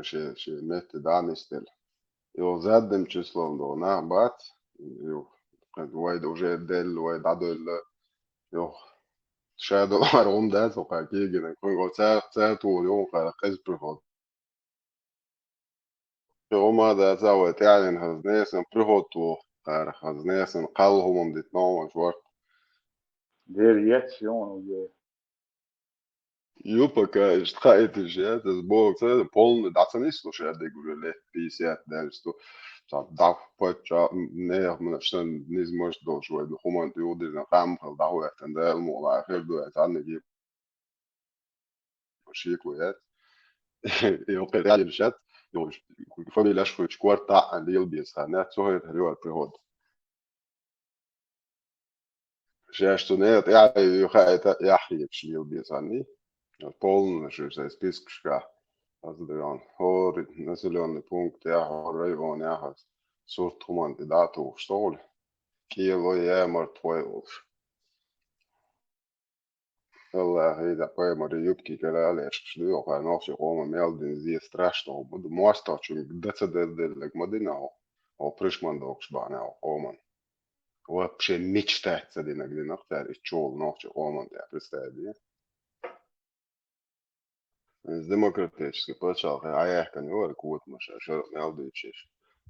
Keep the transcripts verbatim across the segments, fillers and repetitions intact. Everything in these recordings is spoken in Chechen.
шен, шен метте дӀа а нисделла. Юха задним числом дола нах бац, юха, кхин вай уже делла, вай дӀадоьлла, юха ша дола мара гӀум дац, кхара кегина, кхин гӀо ца, ца тур, юха кхара кхеза приход. Хьо ма дац, а вай тӀаьхьенна хаза несан приход тоху, кхара хаза несан кхалла хӀуманна дита новкъа варх. Дера еццо юха. Ю, пока иштта хаийташ яц, аса боху ца, полный дӀа ца нислуш, я дегуре лет пятьдесят даьлча, цхьа дӀа паччахь, нехан шен низамаш долуш вай, хӀуманна тӀе юхадирзина, къам хила дӀахӀоьттина, Дала мукъалахь хир ду, я цхьаннега шеко яц. Йоккхе тӀаьхьенаш яц, йо, фамилеш хуьйцуш корта а лела беза хан яц, цу хетара юхара приход. Шаьш цу нехан тӀаьхье хаийта яхьъеш лела беза хан ю. Полный шу сайн спискашкахь. Аса дайон, хӀора населённый пунктехь, хӀора районехь аса сурт хӀуманна тӀе дӀа а тухуш ца хуьлу. КӀело я мартхой олуш. Аллахьа, и да пайхамар юбки кара а лаьшкаш ду, оха нохчийн къоман мел дина зе страшно хӀума ду. МостагӀчуьнга дан ца делделларг ма дина хьо, хьо пришман дохуш бахьана хьо къоман. Вообще мечтать ца динарг динарг цара и чугӀула нохчийн къоман тӀехь, представь де. Иза демократический пачхьалкхе Ӏаяьккхина ю вара котамаш, шаръ мел дуьйцуш.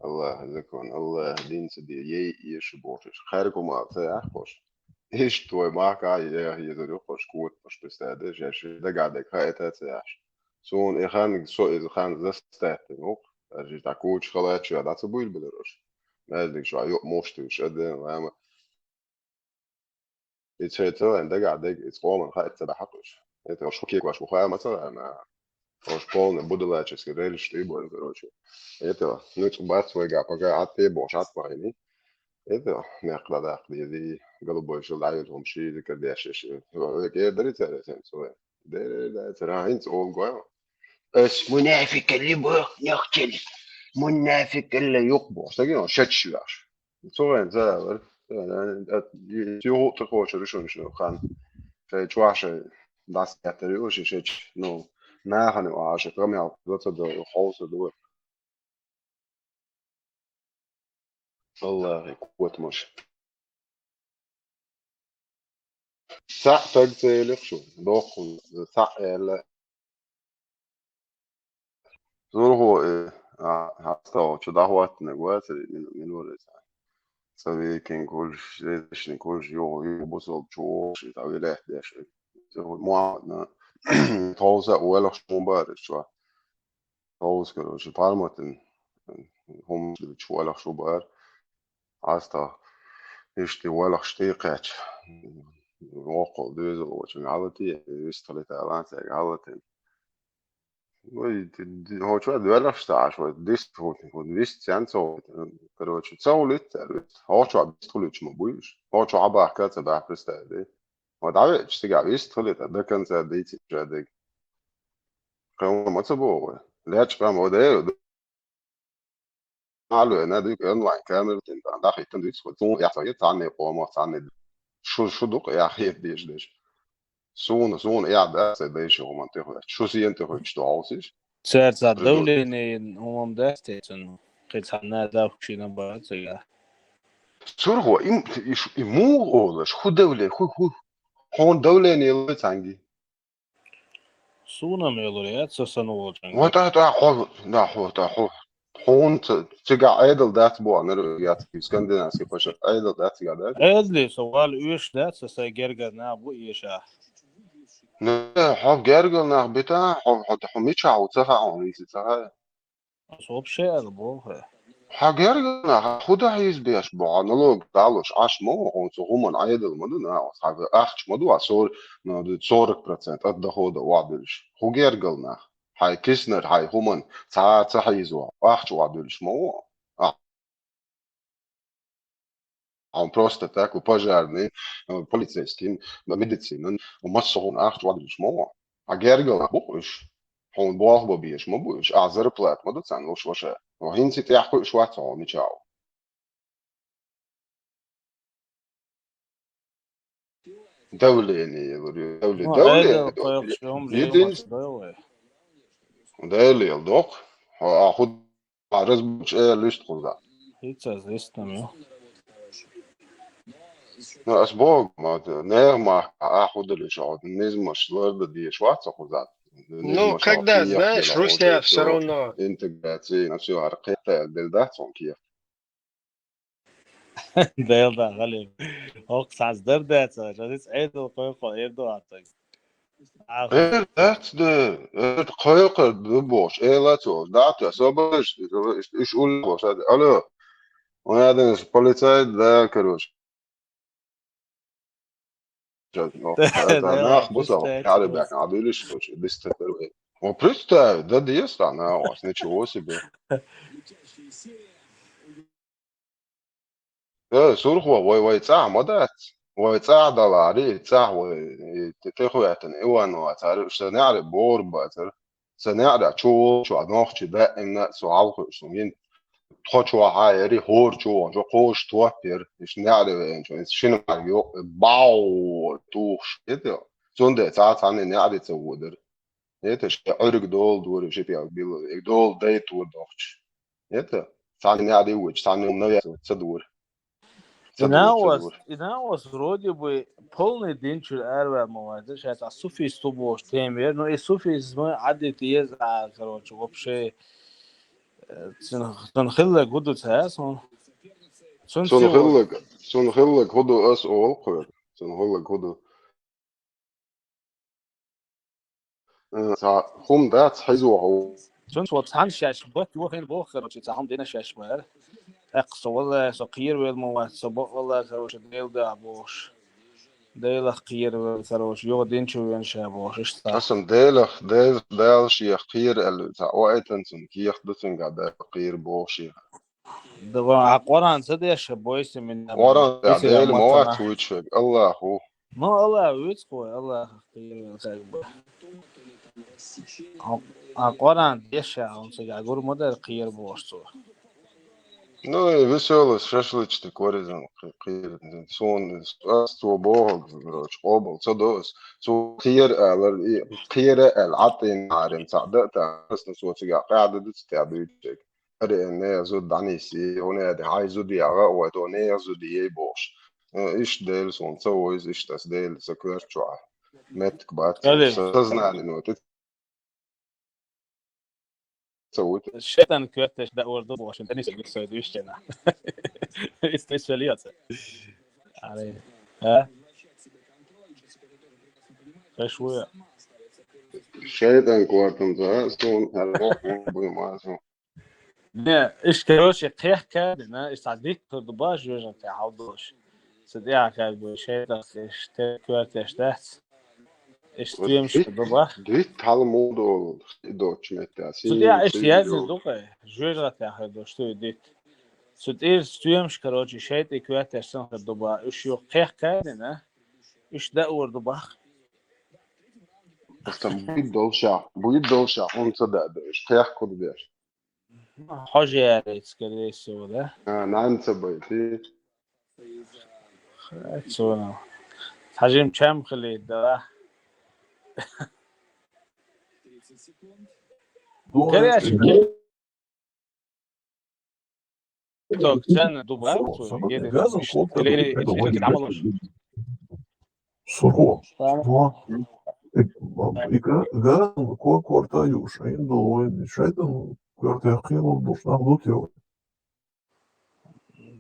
Аллахьа закон, Аллахьа дин ца де, ей, эша бохуш. Хаьрга хӀума ца яххуш. Иштта вай махка а яха езар ю хӀорш котамаш, представь де, шаьш дагахь дерг хаийта а ца яхьаш. Суна и хан, со иза хан застаьттина ву-кх. Даже дӀа куча халачо дӀа ца буьйлабелар уьш. Маьждиг чохь юкъ муш туьйсуш, а ден лама. И цу хӀетахь вайн дагахь дерг, иза къоман хаьа ца дахьа уьш. ХӀета уьш хӀу кегош бу хаьа ма ца ваьлла. Уьш полный будулаческий рельс тӀе бу, короче. ХӀета нуьцкъ бац вайгахь, пока Ӏад тӀе бохуш Ӏад вахийна. ХӀета мехках дӀадаккха дезий, голубой шил дӀайолу хӀума шийла кара деш, вай кӀера дарий цара сан цо вай? Дера дац, ра хӀинца олу гой. Ас мунафикалли боху нохчалли. Мунафикалла юкъ боху. Сагина шачаш веш. Цу вайн ца вар. Юху тӀе кхочур ю шуна хан. Шайн чохь шайн дӀасаэттар ю ши шачаш. Ну, нахана ю аша, камел, за ца до, ховса ду. Аллахьа котамаш. Цхьаъ стаг ца елира шу, доккхун, цхьаъ аьлла. Зурхо, э, а, хьастагӀа чу дӀахӀоттинарг вацара, мин-, минура иза. Ца векин кулш, зешни кулш, юха, юха бусалба чу вогӀуш, иза вилет деш. Мухьаммадна, тховса а велахш хӀун бара чохь. Тховса, короче, парматин, хӀумаш дуьйцуш велахш хӀу бара. ХьастагӀа, иштта велахш тӀе кхаьчча, воккхал доьзал волчун гӀалатий, вистхилита лан цаьрга гӀалатин. Вай, ди-, ди-, хьо чу а доьллахш ца Ӏаш, вай, дистхуьйтина, хӀун вист цен ца вуьйтина. Короче, ца хуьлуьйту цара вист. Хьо чохь вист хуьлуьйтуш ма буй уьш. Хьо чохь а бахка ца баьхьа, представь де. Вай, дӀавеача цигахь вист хилита, дакан ца дийцича дерг. Кхин ма ца боху вай. Лечкъам вай дера, Алло, на дуьйка онлайн камера тӀе дахийтина дуьйцу, хӀу цунна яхца, цхьанне къомо, цхьанне шу, шу дукха яхъе дезаш деш. Суна, суна яхь дац, дай шу хӀуман тӀе хӀоьтту. Шу сена тӀе хӀоьттуш ду хьовсиш? Цаьрца давление хӀумам дац те цунна? Кхин цхьанна давхкаш йина бац цига. Сурхо, и, и, и муха олуш, хӀу давле, хӀу, хӀу, хьуна давление лой цхьанги? Суна мелур яц, со санна волчунга. Вот это хьо, да, хьо, да, хьо. Хьуна ца-, цигахь Ӏедал дац бу, анар яц, скандинавский паша, Ӏедал дац цигахь дац? Ӏедале со вала оьшуш дац, со сайн гергара нах бу эша. Не, хьо гергара нах бита, хьо, хьо, хьо мичахь ву ца хаьа, хьуна иза ца хаьа? Ас вообще аьлла боху хье. Хьан гергара нах, хӀу дахьа иза беш бу, хьан налог далуш, Ӏаш ма ву, хьуна цу хӀуман Ӏедал ма ду, нах, хьан ахча ма ду, а сор-, ну, сорок процент от дохода охьадуьллуш. ХӀу гергара нах, хьайн киснар, хьайн хӀуман, цхьа а ца хьийзо, ахча охьадуьллуш ма ву. А, хьуна просто так, у пожарный, у полицейский, у медицина, у массо а хӀуна ахча охьадуьллуш ма ву. Хьан гергара нах бу-кх уьш? Хьуна болх бан безаш ма бу уьш? Ахь зарплата ма ду царна луш ваша? Хьо хӀинца тӀехь кхуьуш вац хьо мичахь ву? Давление, я говорю, давле-, Ну, давление, Ӏедал кхойкхуш хӀума единс-, лело ма ца дой вай. Далел доккху. Хьо а хӀу а разбуч э луьст кхуза. ХӀинца аз листам ю. Ну, ас богу, ма, нега ма, а хӀу далуш хьо, низмаш ларда деш вац кхуза. Ну, низмаш когда, хьо, знаешь, кехтела русня хьо, всё равно. Интеграция, на всё, ар кхета, дел дац он кех. Дел да, гали. Ох, саз дар дац, а, жадиц эдо, кой, кой, эрдо атак. Ах. Э, дац да, э, кхойкхар ду бош, э, ла цо, да, ты особо, иш, иш, иш уль бош, а, алло. Он яден полицай, да, короче. Сейчас, ну, это нах, бусал, представь, я, ребят, надо или что, что, без этого. Ну, представь, да, да, есть она у вас, ничего себе. Э, Сурхо, вай, вай цӀа ма дац. Вай цӀа далари, цӀа вай, э, те-, техуятан, Иван вацари, уж ца неӀари бор бацар. Ца неӀари чу, чу нохчи даимна со алхуш сун гин. Тхо чу хьаяри, хор чу, чу кхош топпер, иш неӀари вен чу, иш шин мар ё, бау, тухш, это. Цунде цӀа цани неӀари ца водар. Это ш-, Ӏуьрг дол дур, ши пел бил, э, дол дай тур дохч. Это, цани неӀари вуч, цани навязывать ца дур. Ца дур, ца дур. Инаус, инаус вроде бы полный дин чур арвар ма вайта, сейчас а суфист ту бош темер, ну и суфизм адит ез, а, короче, вообще, э, цун, цун хиллаг гуду цас, он. Цун хиллаг, цун хиллаг гуду ас ол кхур. Цун хиллаг гуду. Э, ца хӀума дац хьийзо хьо. Цунца вот цхьана шаьш бат йохийна боху, короче, цхьа хӀума дина шаьш бара. ТӀаккха со валла, со кхеравелла ма вац, со бакъвалла, короче, Дела да бохуш. Делах кхеравелла, короче, юха дин чу вен ша бохуш, иштта. Асан Делах, Дел-, Дала шех кхера аьлла, цхьа оайтан цунна, кехат ду цуьнга Дала кхера боху шех. Да, а Къуръан ца деш, бойся меня, Къуръан ца деш, ма вац вуьйцуш верг, Аллаху. Ну, Аллах вуьйцу кхо, Аллах кхера, как бы. А, а Къуръан деш, а он ца гур ма дара кхера бохуш цо. Ну, и весёлый шашлычный коризон кхе-, кхера. Сон, ас цо боху, короче, къобал ца до ас. Цо кхера алар, и кхера ал, Ӏатин арин ца да, та, ас на цо цига къяда ду ца тя дуьйцу. Аре, нехан зуда дӀанисъе, хӀунда аьлча хьайн зуда яха, вай то нехан зуда ей бохуш. Э, иштта Дела суна ца войза, иштта ас Дела ца коьрта чохь. Меттиг бац, аре, со-, сознание, ну, ты ца вуьйта. ШайтӀан коьрташ даур ду бохуш, теннис гур сой дуьйш чена. Иштта, иштта велица. Аре. А? Хеш вуя. ШайтӀан коьртанца, суна, хӀара боху, буй мазу. Не, иштта, короче, кхехка а дина, иштта цхьа дитт хир ду боху жоьжахате хьал долуш. Цу тӀехь как бы шайтӀанах иштта коьртеш дац. Иштта стоьмаш хир ду боху. Дитт хьал муха долу, и доцучу метте, цу тӀехь иштта яздина ду кхе, жоьжахате хир ду, что и дитт. Цу тӀера стоьмаш, короче, шайтӀе коьртеш санна хир ду боху. Уьш юха кхехка а дина, уьш даур ду боху. Аса буьйд долуш, буьйд долуш, хӀунда ца даьдда, уьш кхехка хӀун ду деш? Хьожа яьллица, скорее всего, да? А, нанна ца байти. Хачуна. Хьажим чам хилийта, да? Короче, ТикТок ценна ду боху, или, или, или, или, Сурхо. Тамам. Во. Тамам. И, и га-, ган ко-, корта юуш, ин долу вайн, шайтан коьртех кхелал долуш нах дут йо.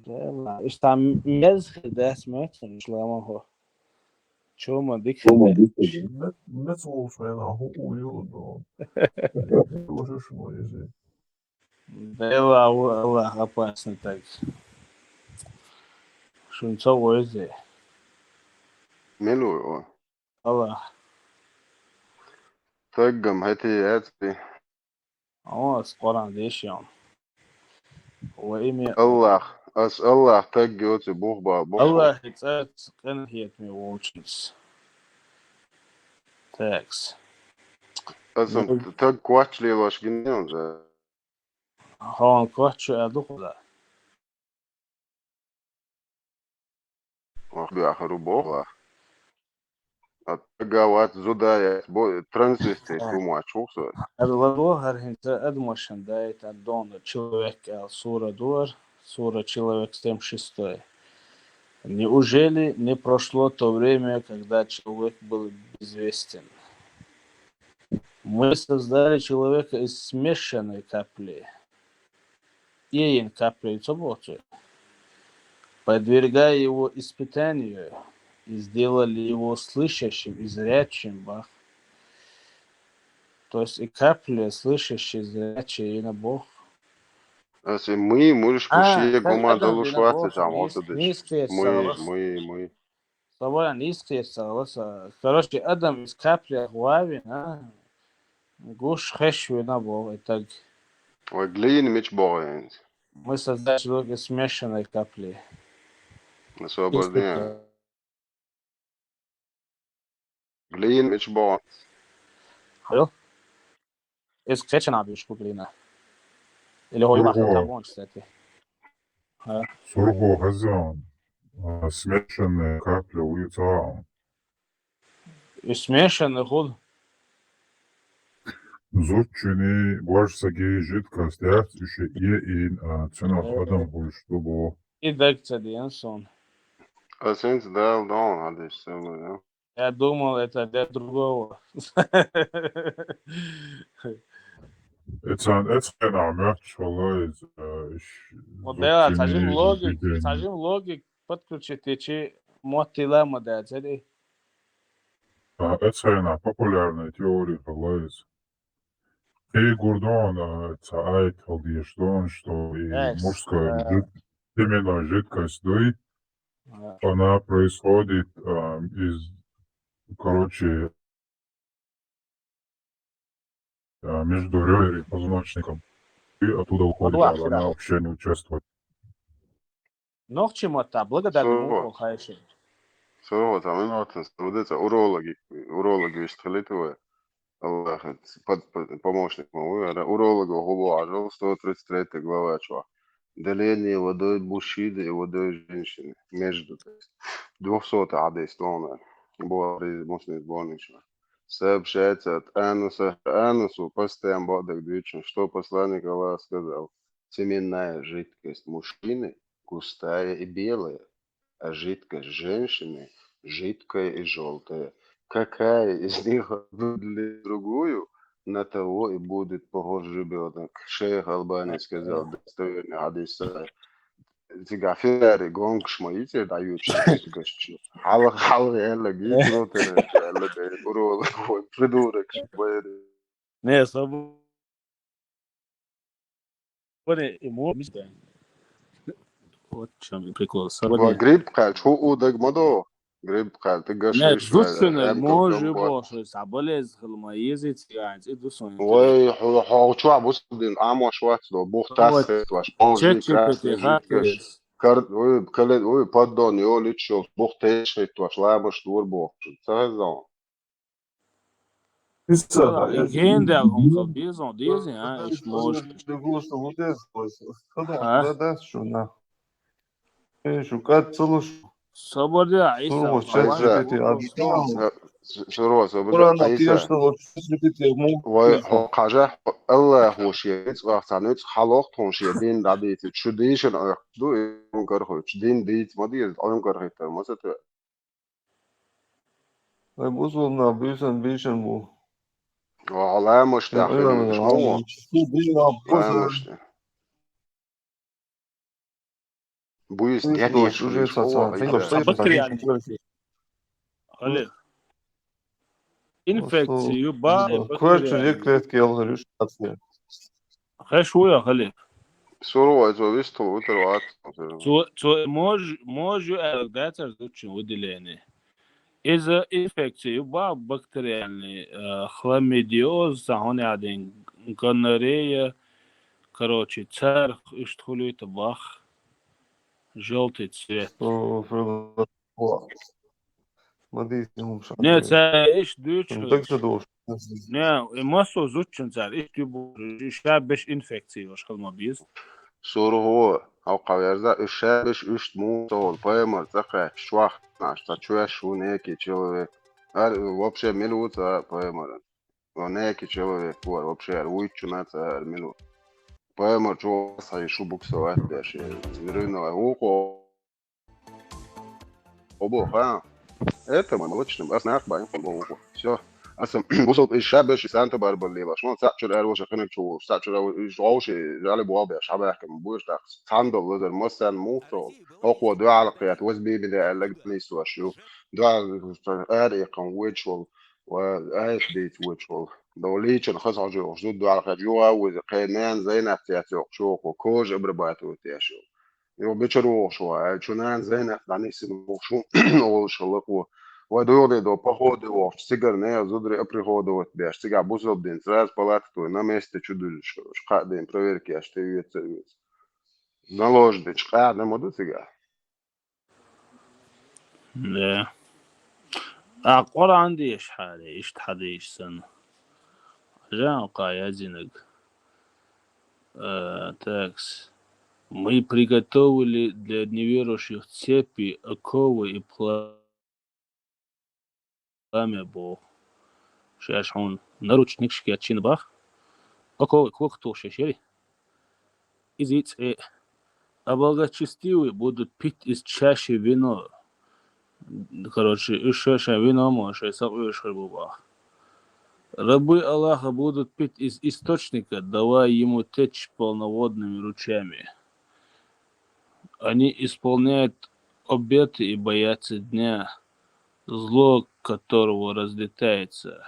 Да ладно, иштта мез хир дац моьттуш ламан хӀо. Чо ма дика хир дац. Мец, мец волуш вайна хӀу у ю, но. Уже шуно иза. Дела, Аллах, опасный так. Шун ца войзе. Милуй о. Аллах. Таггам хӀети яцти. О, ас Къуръан деш ян. Ва имя. Аллах, ас Аллах таг йоци бух ба, бух. Аллах и царц къен хетме волчинс. Такс. Ас ам таг квач лелош гинен за. Хьо кхоччу аьлла ду кхуза. Вах бяхару бохла. А тага вац, зуда яц, бо-, трансвестит ву моач ву со. Ар ладу, ар хӀинца адамашан дайта дона человек аьл сура дуар, сура человек семьдесят шестой. Неужели не прошло то время, когда человек был безвестен? Мы создали человека из смешанной капли. Иен капли цо боцу. Подвергая его испытанию, и сделали его слышащим и зрячим, бах. То есть и капли слышащие, зрячие и на Бог. Ас и мы, муриш А, кушие как гума Адам долу вина шваца Бог, там низ-, вот дыш. низ крест Мы, соглас. мы, мы. Собой низ крест соглас. Короче, Адам из капли главина, гуш хеш вина Бог, и так. Ой, глин мич боинс. Мы создали человека из смешанной капли. Освобождение. Глин мич боинс. Хо? Из кечен абиш куглина. Или хо Ого. Бах табон, кстати. А, Сурхо хазан. А, смешанная капля улица. и смешанный худ. Зуччини баш саги жидкость яц, уше е ин, а, цена Ого. Адам хуш тубо. И так цадиен сон. А сенс дал дон, а дыш самое, да? Я думал, это для другого. Эцан, эцан а мягч, валлай, из, а, иш-, Вот да, зуччини сажим логик, жидкость. Сажим логик подключить, и чи мотила мода, цади. А, эцан а популярная теория, валлай, из. Ты гурдон, а, ца айт, халдиеш дон, что и Эс, мужская а. жид-, семенная жидкость, дуй, А, она происходит, а, из, короче, а, между ребер и позвоночником. И оттуда уходит, Подвал, а она да. Вообще не участвует. Нохчи мота, благодарный Всё. муко хайши. Всё, вот, а мы вот, вот это урологи, урологи вещь стрелит его. Аллах, под, под, помощник мой, ара, уролога губо ажал, сто тридцать третья глава, чувак. Деление водой мужчины и водой женщины. Между, то есть, двухсотый хадис, главное. Бухари, Муслим, сборник, чувак. Сообщается от Ануса, Анусу постоянно бодок двичен, что посланник Аллаха сказал: «Семенная жидкость мужчины густая и белая, а жидкость женщины жидкая и желтая. Какая из них выделит другую, на того и будет похож ребёнок». Шейх Албани сказал: «Достоверный хадис». Цига Феррари гонкаш ма ицер да ючи гашчу. Хал, хал, элла, гитро, элла, уролог, придурок, байри. Не, сабу-, боне, и мо-, мисда. Вот в чём прикол. Ва Сабане. грипп кал, чу удак мадо. Грипп кал, ты гаш Не, иш ва, дусуна эм може ком бо, что сабалез хылма езит ганц, и дусуна. Вай, хо, хо, чу бусдин, амош вац до, бух тас Вот. хет ваш, пол жи Чечи красный петиха жидкость. Кар, ой, кале, ой, поддон, ё личо, бух теш хет ваш, ламаш дур бо. Сазон. Ген да гон кал безон, дезин, а, иш мож. А? Да, да, что на. Э, шу кат целуш. Собор да, Иса. Сурво, Хавай. сейчас репети, а что? Сурва, собор, Курана Иса. Тиешта, вот сейчас репети, мог. Вай, хо, кажа, Аллах хоши, эц вахтан, эц халох тонши, дин да дит, чу дишен, ой, ду, он кархо, чу дин дит, ма дит, он кархо, ма сет. Ай, бусулна, бюсен, бишен бу. Ва, ламаш да, Ой, ой, ой, хо. ой, что дин, а, просто Ламаш да. Буис Ой, дед ой, еш уже лиш, сацан, ой, ты да. что, А бактериальный. что, Олег. Инфекцию, что, ба, да. бактериальный. Кварцу рек клетки, я говорю, что ответ. Хешуя, Олег. Сурва, это висту, это ват. Цо, цо, мож, мож, э, да, это звучит выделение. Из-за инфекции, ба, бактериальный, э, хламидиоз, сахони один, гонорея, короче, царх, иштхулит бах, желтый цвет. Что, что, Мадис, не умша. Не, це иш дучу. Так ты думаешь? Не, и массу зуччун цар, иш тюбу, иш беш инфекции ваш халма биз. Сурва, ау каверза, иш беш, иш му, сол, паймар, цака, швах, наш, та чуя шу неки человек. Ар вообще мила ву цӀа Паймаран? О, некий человек вар вообще, ар вуйчуна цӀа ар мила ву? Паймар чу схьай шу буксовать деш, рыно вукхо. Обо, ха? Это мой молочный, ас нах байн, обо вукхо. Всё. Аса бусул иш ша беш санта барбаллила. Шмон цаӀ чур ар воша хинак чу, цаӀ чур иш гӀовши, жали буал беш, хабахкам буш дах. Цандал лазар, массан мухтол. Охо дуал кхият, воз бибиде аллаг нисваш ю. Дуал ар икъан вуйчул, ва айх дит вуйчул. Доличен хас хажу, жу дуал кхият, жу ау, кхе нан зайнат ят ёк, шо кожа обрабатывать яшу. Йо, бичар вохуш вай, чу нана Зайнат дӀанисина вохуш ву, олуш хӀаллакъо. Вай дуьгӀне до походы вохуш, цигара не зудари оприходовать беш, цигахь бусалба дин, сразу палатка твой, на месте чу дуьллуш, короче, кхаа ден проверка еш, тӀе оьца, оьца. Наложнича къаьхьа ма ду цигахь? Да. А Къуръан деш хьаре, иштта хьадийш санна. Жан кхаа язинаг. Э, такс. Мы приготовили для неверующих цепи, оковы и пламя боху. Шаьш хьуна наручникаш кечйина бах. Оковы кокатухуш шаьш яри. Иза цӀе. А благочестивые будут пить из чаши вино. Короче, уьш шаьш вино мо шайн сакъоьруш хир бу бах. Рабы Аллаха будут пить из источника, давая ему течь полноводными ручьями. Они исполняют обеты и боятся дня, зло которого разлетается.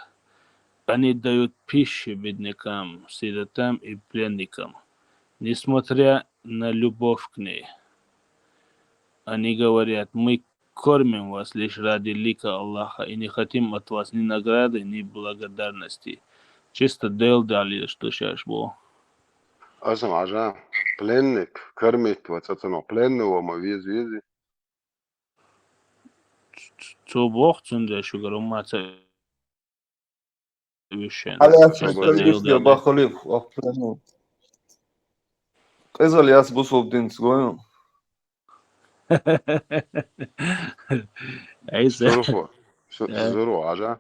Они дают пищу беднякам, сиротам и пленникам, несмотря на любовь к ней. Они говорят: «Мы кормим вас лишь ради лика Аллаха и не хотим от вас ни награды, ни благодарности». Чисто Дела дале, что шаьш бо. Аса хьажа, пленник, кормить вац, ацано, пленный ву ма веза, веза. Цо боху цундела шуьгара хӀумма ца вуьшшен. Хьала аса Цо шуьгара боху. Дела я дале. Бахалиф, охпрямо. Къизал яц бусулба динца гойн. Айса. Зурхо. Су-, Э. Зурхо, хьажа.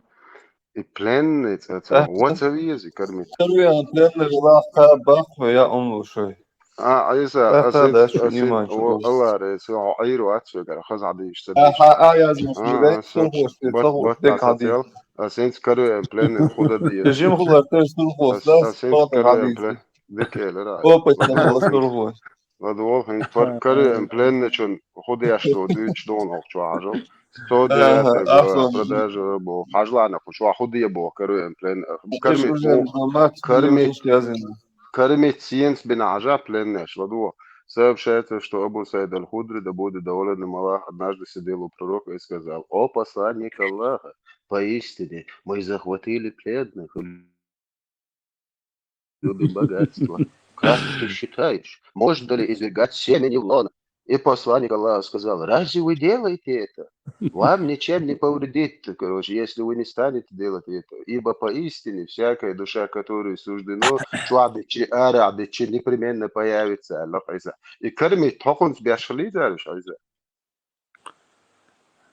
И пленный цӀа, цӀа, Э. Ваца вези кормить. Первый пленный вела ха бахва я он лушой. А, Айса, Э, а, да, сен-, да, а, сен-, внимание, о, пожалуйста. Аллах, э, сен-, о, айру ацу, гар, хаза диш, ца А, диш. Ха, а, я знаю, А, да, а, сен-, сулхуш, бат, сулхуш, бат, дек а, хадис. Цел, а, сен-, каруем пленный худа дир. Режим хулар, ты сулхуш, А, да, а, сен-, спорт каруем хадис. Плен-, дек элера. Опыт, да, сулхуш. Ладвол, хин пар-, каруем пленный чун, худеш до, дюч дон, ох, чу ажал. Сто Ага, девятый была ахлан. Продажа бо, хажлана, кучу, а худия бо, каруем плен-, Ты каруем, же уже о, на мат, каруем, ты уже связано. Кормить сиенс бина ажа пленнеш, ладу. Сообщается, что Абу Саид Аль-Худри, да будет доволен им Аллах, однажды сидел у пророка и сказал: «О посланник Аллаха, поистине мы захватили пленных, любим богатство. Как ты считаешь, можно ли извергать семя не в лоно?» И посланник Аллаха сказал: «Разве вы делаете это? Вам ничем не повредит, короче, если вы не станете делать это. Ибо поистине всякая душа, которой суждено, чуабичи, арабичи, непременно появится». Аллах Иса. И кормить токунс бяшхали зариш, Иса.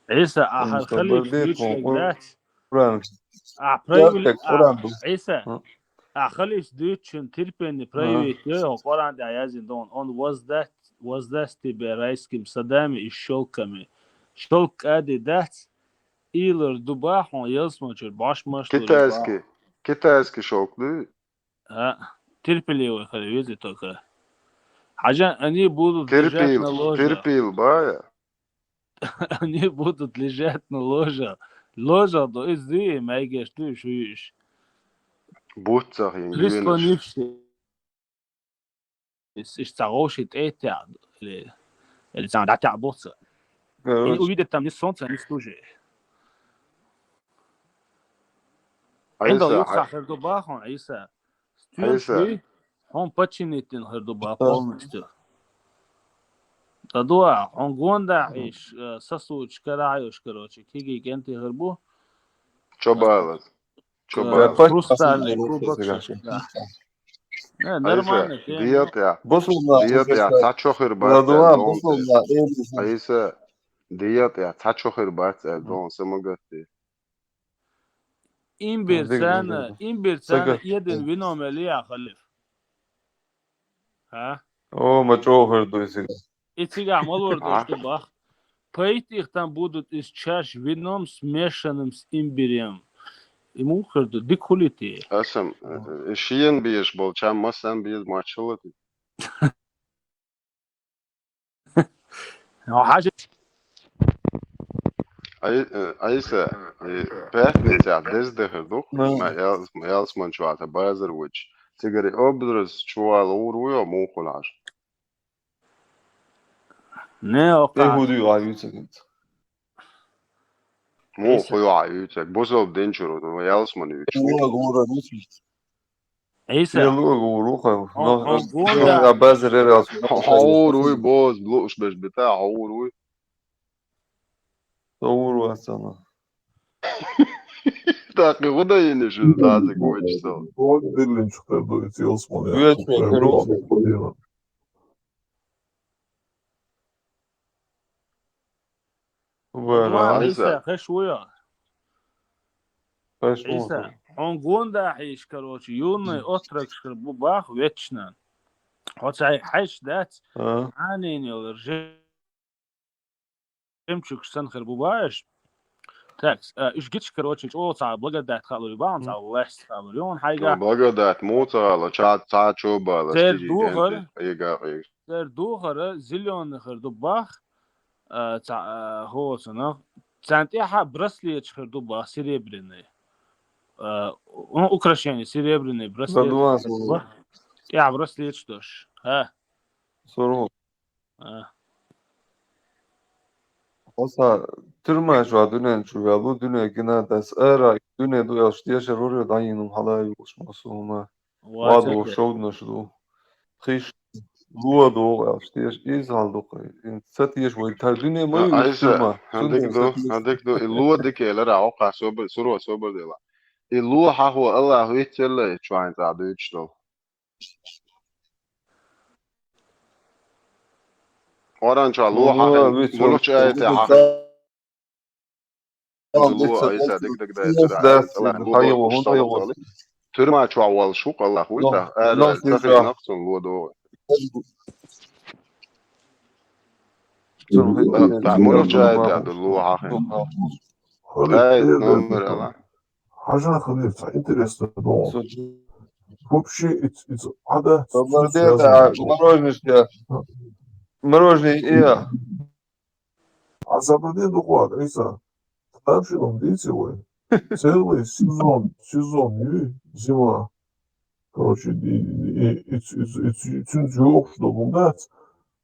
Иса, а Ин хар халиш сабарли дуьйцуш хун дац. Къуран. А проявили, Яртак а, Къуран ду. Иса, Хм. А халиш дуьйцучун терпение Хм. Проявить йой, хьо Къуран тӀехь язйина ду, он воздаст, воздаст тебе райскими садами и шёлками. Шёлк кӀади дац, ийлар ду бахьун, ялсмачур баш маш ду бахьун. Китайский, китайский шёлк ду? А, терпеливый хила веза только. Хьажа, они будут лежать на ложах. Терпил, терпил бая. Они будут лежать на ложах. Ложах до из ди, майгеш ду, шу иш. Буцах ин Прислонившись. Иш, иш ца гӀовши тӀе тя, или, или ца датя буца. Короче. И увидят там ни солнца, ни стужи. Айса, Инда юха хир ду бахун, Айса. Стюнш Айса. Дуй, хьун подчинить дин хир ду ба полностью. ТӀадуа, хьун гонда иш, э, сосудаш карахьуш, короче, киги кенти хир бу. Чобалас. Чобалас. Хрустальный кубок. Да. Э, нормально. Дият я. Бусулба. Дият я. Цачо хир ба. ТӀадуа, бусулба. Айса. Дият я. Цачо хир ба. Дон самогатти. имбирь царна, имбирь царна эдина вино мел я, халиф. ХӀа? О, ма чӀогӀа хир ду изига. И цигахь ма лур ду, ду бах. Поить их там будут из чаш вином, смешанным с имбирем. И муха хир ду, дика хуьлий те? Аса, э, шена безаш болу чам массарна беза мотташ хилла те? Хьажа. Ай-, э, Айса, э, пятницехь деза де хир ду-кх, ма ял-, ма ялсмани чохь сан базар вуьйцуш. Цигара и образ чу вала гӀур ву йо, муха хуьлу хьажа? Не, оха. Тхье хӀун дуьйцу хьан юьйцург? Муха хуьлу хьан юьйцург? Бусалба динчуьра ву, ма ялсмани вуьйцуш. Хьан луъург ву хьан? Ӏийса. Хьан луъург ву хьан? Хьо-, хьо гонда. Хьо гӀур вуй, боза лууш берш бита, хьо гӀур вуй? Со гӀур вац ана. ТӀаккха хӀун дан йина шу дазиг вуьйцуш со? Гонда диллинчух тера ду и цӀелсман. Вуьйцуш тера ду. Вара. Ӏийса, хеш вуй хьо? Хеш ву. Ӏийса, хьуна гонда хьийша, короче, юный отрок хир бу бах вечно. Хьо цхьа хьаьжча дац, а, Ӏанийна йолу жемчугаш санна хир бу бах уьш. Так, а, уьш гича, короче, чӀогӀа цхьа благодать хаалур ю бахьана, цхьа власть хаалур ю хьуна хьайга. Благодать муха ца хаало, цхьа, цхьа чо бала, церан духар, хьайга, хьайга. Церан духар зелёный хир ду бах, а, ца-, а, хӀоцунах. Царна тӀехьа браслеташ хир ду бах, серебряный. А, ну, украшение, серебряный браслет. ТӀехьа браслеташ долуш. ХӀа. СургӀу. А. Хьо сан тюрьма чохь дуьнен чу ваьлла ву, дуьне гина дац, ара дуьне ду аьлла, дешар вара, дӀайина хӀума хьала а юкъуш, массо а хӀума. Вадо шовданаш ду. Хиш ло догӀу аьлла, теша иза хьал ду-кх. Ца теша вай тар дуьне ма ю, Ӏийса, тюрьма. Хьан дика ду, хьан дика ду. И ло дика элира, хьо кхаъ собар, суро собар дела. И ло хьахо Аллахо хӀиттелла, и чу хьайн цӀахь дуьйцуш долу. Къуръан чохь ло хьахийна, муьлхачу аятехь хьахийна? Ло, Ӏийса, дика-дика дай, цуьра Ӏийса, Аллах, ло хьайо, хӀунда хьайо? Тюрьма чохь волуш ву-кх Аллах, вуй та? Ара, ца хиъна-кх цунна ло догӀу. Муьлхачу аятехь ду ло хьахийна? Ай, номер ала. Хьажа, хилира цхьа интересно догӀу. Вообще, иц-, иц-, Ӏада, мороженое, мороженое, я. Аса бан дукха, Ӏийса. Тхьамшилам дийци вай. Целый сезон, сезон ю, зима. Короче, и, и, и, и, и, и, цуьнца йохуш долу хӀума дац.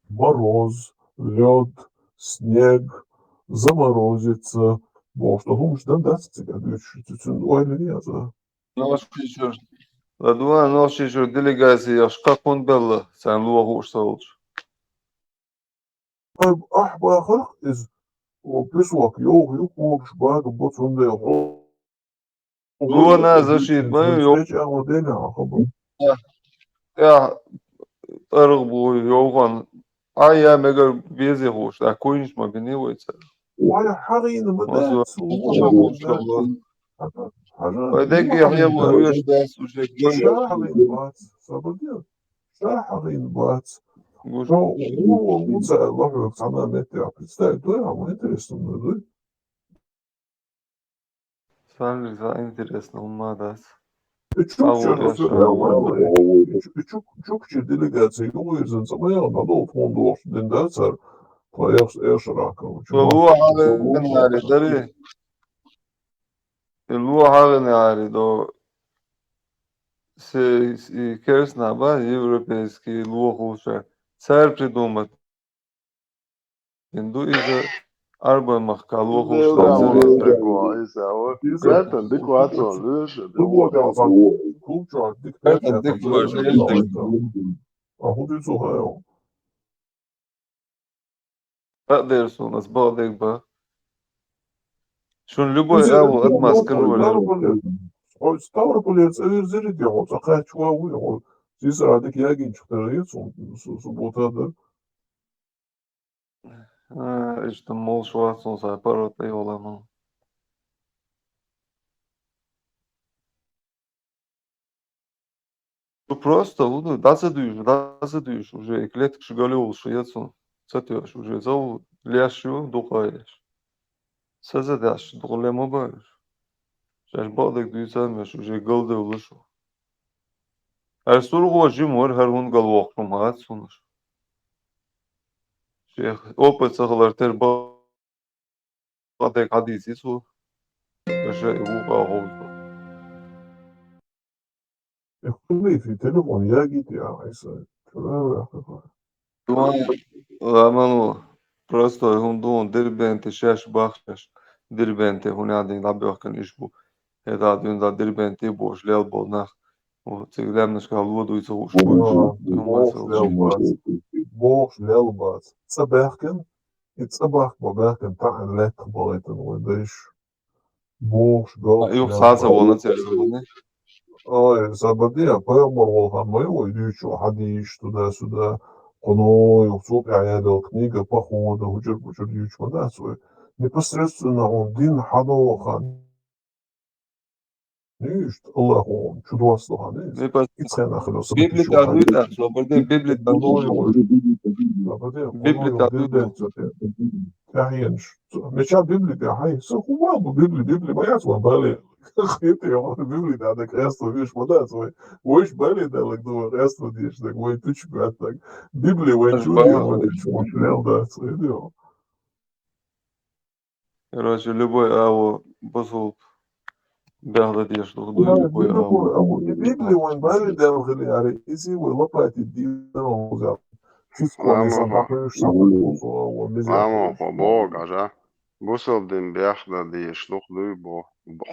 Мороз, лёд, снег, заморозиться. Бохуш долу хӀумаш дан дац цига дуьйцуш. Цу-, цуьнан ойла яц, а? Нохчийчуьра, ладугӀа, Нохчийчуьра делегаци яхаш кхаккхун белла, царна ло хууш ца волчу. Ахь бахарх иза, о, песок йовха ю, когаш бага бо, цундела хьо. Лона защита ма ю, йовха. ТӀехь тӀаргӀа бу йовхана. Ай, я мегар безе хууш, а куйнаш ма бини вай цара. Вай хьагӀийна ма дац, вай дегге хьево веш дац уже. Ша хьагӀийна бац, сабаде. Ша хьагӀийна бац. Гуш. Ша гӀо ву ца аьлла хьоьга цхьана меттехь. Представь, дуй, хьан интересно дуй? Санна ца интересно хӀумма дац. И чукча, и чу-, чукча делегация юхавирзина ца ма яхна, дӀадолу тхуна дохуш дина дац цара, тхо эхаш, эхаш раккхал. Ло хьагӀина ари, дари. И ло хьагӀина ари, до се-, и керсна ба, европейский ло хууш. Цара придумать. Ин ду иза Ӏарбойн махка ло хууш. Дела, дела, дела, дела. Иза, о, Иза, Братан, дика вац сон, лоьша, дела. Клуб чохь дика, Братан, дика вац, дела. А хӀун ду цо хаьо? Бакъдер суна, ас бакъдерг бан. Шун любой агӀо отмазка лур. Хьо Ставрополь цӀа вирзира де, хьо цӀа кхаьчча ван вуй, хьо Сизара дика ягийчух тера яц хьуна, су-, суббота дара. А, иштта молуш вац хьуна, сан паргӀат тӀе йолу ма. просто, ну, дӀа ца дуьйш, дӀа ца дуьйш, уже и клеткаш галъюллуш яц цунна. Ца тоьаш, уже зав леш ю, дукха еш. Ца задеш, дукха ле ма баьш. Шаьш бакъдерг дуьйцам беш, уже галдевлла шу. ХӀара сурхо жима вара, хӀара хӀунда галвоккхуш хӀума хац хьуна. Шех опыт ца хилар тера бакъдерг хьадийци цо. Аша и вукъа ховза. Э, хули фи телефон ягите, а, Иса? Чура вахтафа. Ламану, просто хӀун ду, Дербенте шаьш бахшаш. Дербенте хӀун ядин дӀабехкан иш бу. ХӀета дуьнда Дербенте бош лел бол нах. О, цига лаьмнашка ло дуй ца хууш. Бохш лел бац. Бохш лел бац. Ца бехкан, и ца бахк ба бехкан тахан летта балайтан вай дайш. Бохш гал. А, юх саса волна церзавоне. Ой, сабадия, пайгамбар волха май вай дючу хадиш туда-сюда. Куно, юх цуп я ядал книга, похода, хучур-пучур дючу ма дац вай. Непосредственно он дин хадолха. Ништ, Аллаху чудвас лоха не. Непос- Ицхена хадо Библия сабадиш тадуй хадиш. Так, сабаде Библия тадуй. Сабаде Библия тадуй. Тахьенш. Меча Библия да, хай. Со хума бу Библия, Библия моя сва бали. Хите, Библия да, да, кресло, видишь, вода свой. Войш бали да, лак, думаю, кресло дишь, так, вой, ты чё, так. Библия, вой, чё, да, свой, да. Короче, любой аво бусулб бехла деш дух ду, любой аво. Библия вайн бали делгили ари, изи вай лопати дина уза. Чиско не сабахуш сабахуш. Ламо, хо бо, гажа. Бусулб дин бехла деш дух ду бо.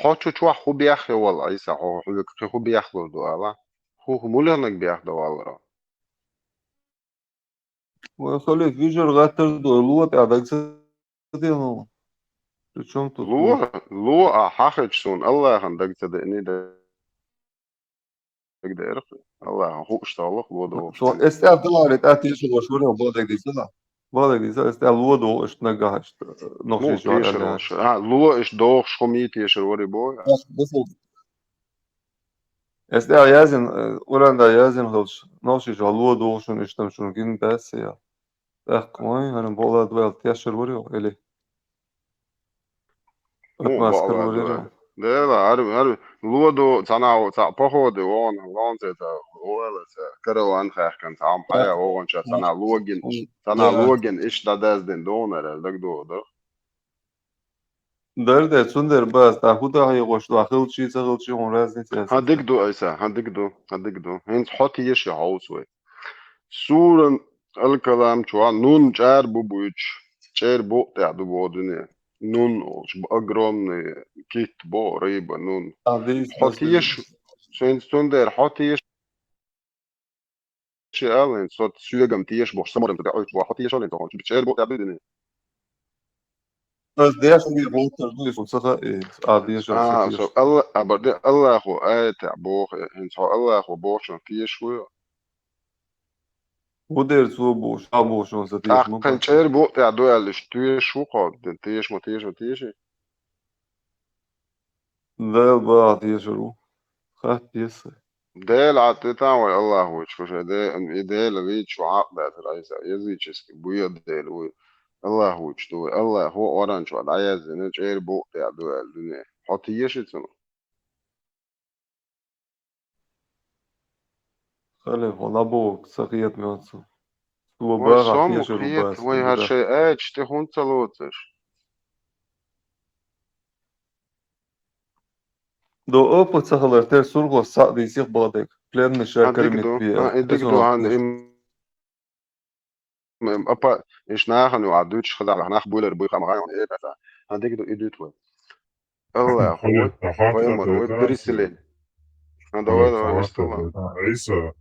Хо чу чуах ху бех я вал, Иса, хо ху бех лур ду ала. Ху ху мулянак бех да валра. Вай халиф вижер гӀаттар дой, луа тӀа даг ца денал. При чём тут? Луа, луа, а хьахич сун, Аллахан даг ца деъни даг дерх. Аллахан хуш таллах, луа дохуш. Эс тӀа далари, тӀа тешалаш варил, бадаг дисала. Бадаг диса, эс тӀа луа дохуш нагахаш. Нохши шуар. А, луа иш дохуш хуми тешар вари бой. Эс тӀа язин, э, Къуръан да язин хилч, нохши шу луа дохушун иштам шун гин баьсса я. ТӀаккха вай, хӀана бола дуэл тешар вари, или? Ну, маскар бола вари дуэл. Дела, ар, ар, луа ду, цана, ца, походы, вон, вон, це, ца, вон, це, караван хахкан, ца, ам, хая, вон, ца, цана, луагин, цана, луагин, иш да даздин, донар, даг ду, да? Дерде, цундер бас, та худа хьайгъуш, та хилчи, ца хилчи, хун разница яц. Хьан диг ду, Айса, хьан диг ду, хьан диг ду. ХӀинца хьо теши хьовс вай. Суран Аль-Калам чуа нун чӀар бу буйч, чӀер бу тӀехь ду бодуне. Нун олч, б-, огромный кит бо, рыба, нун. А, дис, хьо дис, теш, дис. ХӀинца цундер, хьо теш Ши аллин, со суьгам теш бохуш, самарам тӀе Ӏуьйчу боху, хьо тешалин тохуш, чӀер бу тӀе дуьдини. Ас деш ди гӀултар дуй, шу ца хаъ, а, деш, а, со Алла-, а, бар де Аллаху аятехь боху, хӀинца хьо Аллаху бохучун теш ву. Ву дер цо бохуш, а бохуш, сан теш ма боху. ЧӀер бу тӀе ду аьлла, иштта теш ву кхо, теш ма, теш ма, теши. Дела бахьа тешар ву. Хатта тесса. Дела Ӏа тӀе тан вай Аллах вуйчу, шу де-, и Дела вийчу Ӏакъ баьтар Ӏийса, языческий, буя Дела вуй. Аллах вуйчу ду вай. Аллах ву оранчу дӀаяздина, чӀер бу тӀе ду аьлла дуьне. Хьо теши цунах? Хале, вала бу, ца хетам йоцу. Вай, бахьа сом тешар ву хет, бас, вай, хӀара шай аьчу тӀе хӀунда ца лоцуш? До опа ца хилар, тер сургӀо схьа дийсих бахдерг. Пленный ша кармит бе. А, и диг ду, хан, им М, апа, иш нахана ю, а дуьтуш хаза, нах буйлар буй хама гайон, э, ката. А диг ду, и дуьт вай. Аллах, вай, вай, переселение. А, давай, давай, истала. Ӏийса.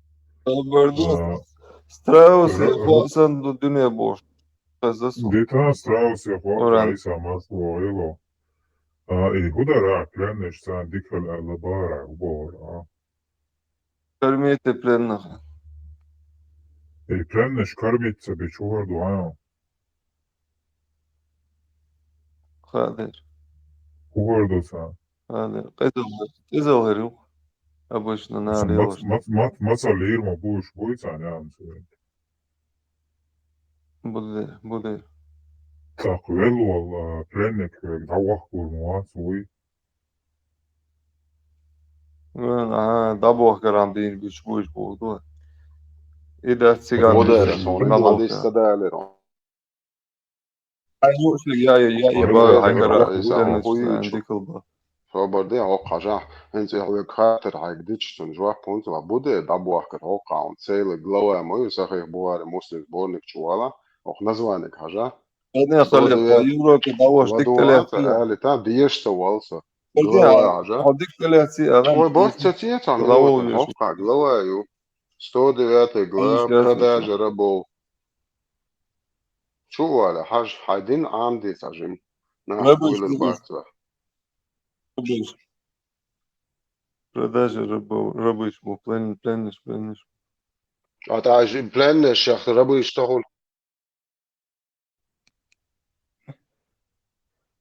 Страус, э, я хвасан ду дуьне бош. Хазасу. Дита страус, я хвасан, Ӏийса, масло, ело. А, и худара, пленный сан дикал алла бара, убора, а. Кормите пленных. И пленныш кормить ца бечу хӀара ду, а? Хадер. ХӀара ду ца? Хадер. Къизал, къизал хӀара ю. Обычно на Мац-, левош. Мац-, мац-, маца лирма будешь, будет, а, не, а, Буде, буде. Так, велла, а, пленник, э, дӀавахкур ма вац вуй. Вен, ага, дӀабохкаран дийна буьйцуш буьйцуш боху ду. И дац цигара Модер, буьйцуш, сон налогка. Дис ца далира. Ай, ну, я, я, я, я, Ой, бага, ой, хьайгара, ой, ой, ой, ой, дикал ба. Собар де, хӀокху хьажахь, хӀинца хьоьга хаттар хьайга дича, цунна жоп хӀунца ва, буде, дӀабохкар хӀокху хьуна, цела глава ма ю, сахих Бухари Муслим сборник чу вала, хӀокху названиега хьажахь. Ладно, Сто хале, девять, по Европе дӀавош дика ладугӀа телехи ца ала, та деша ца валса. ЛадугӀа, глава хьажа. Хьо дика телехи ала. Ой, бос ца цецан, ладугӀа, хӀокху глава ю. Сто девятая глава, продажа рабов. Чу а ваьлла, хьажа, хьайн дин Ӏамаде ца жима. Нах Рабыч, вуйлар рабыч. Бац вай. Рабыч. Продажа рабов, рабыч бу, плен-, пленныш, пленныш. А та жи-, пленныш, шех рабыч тохула.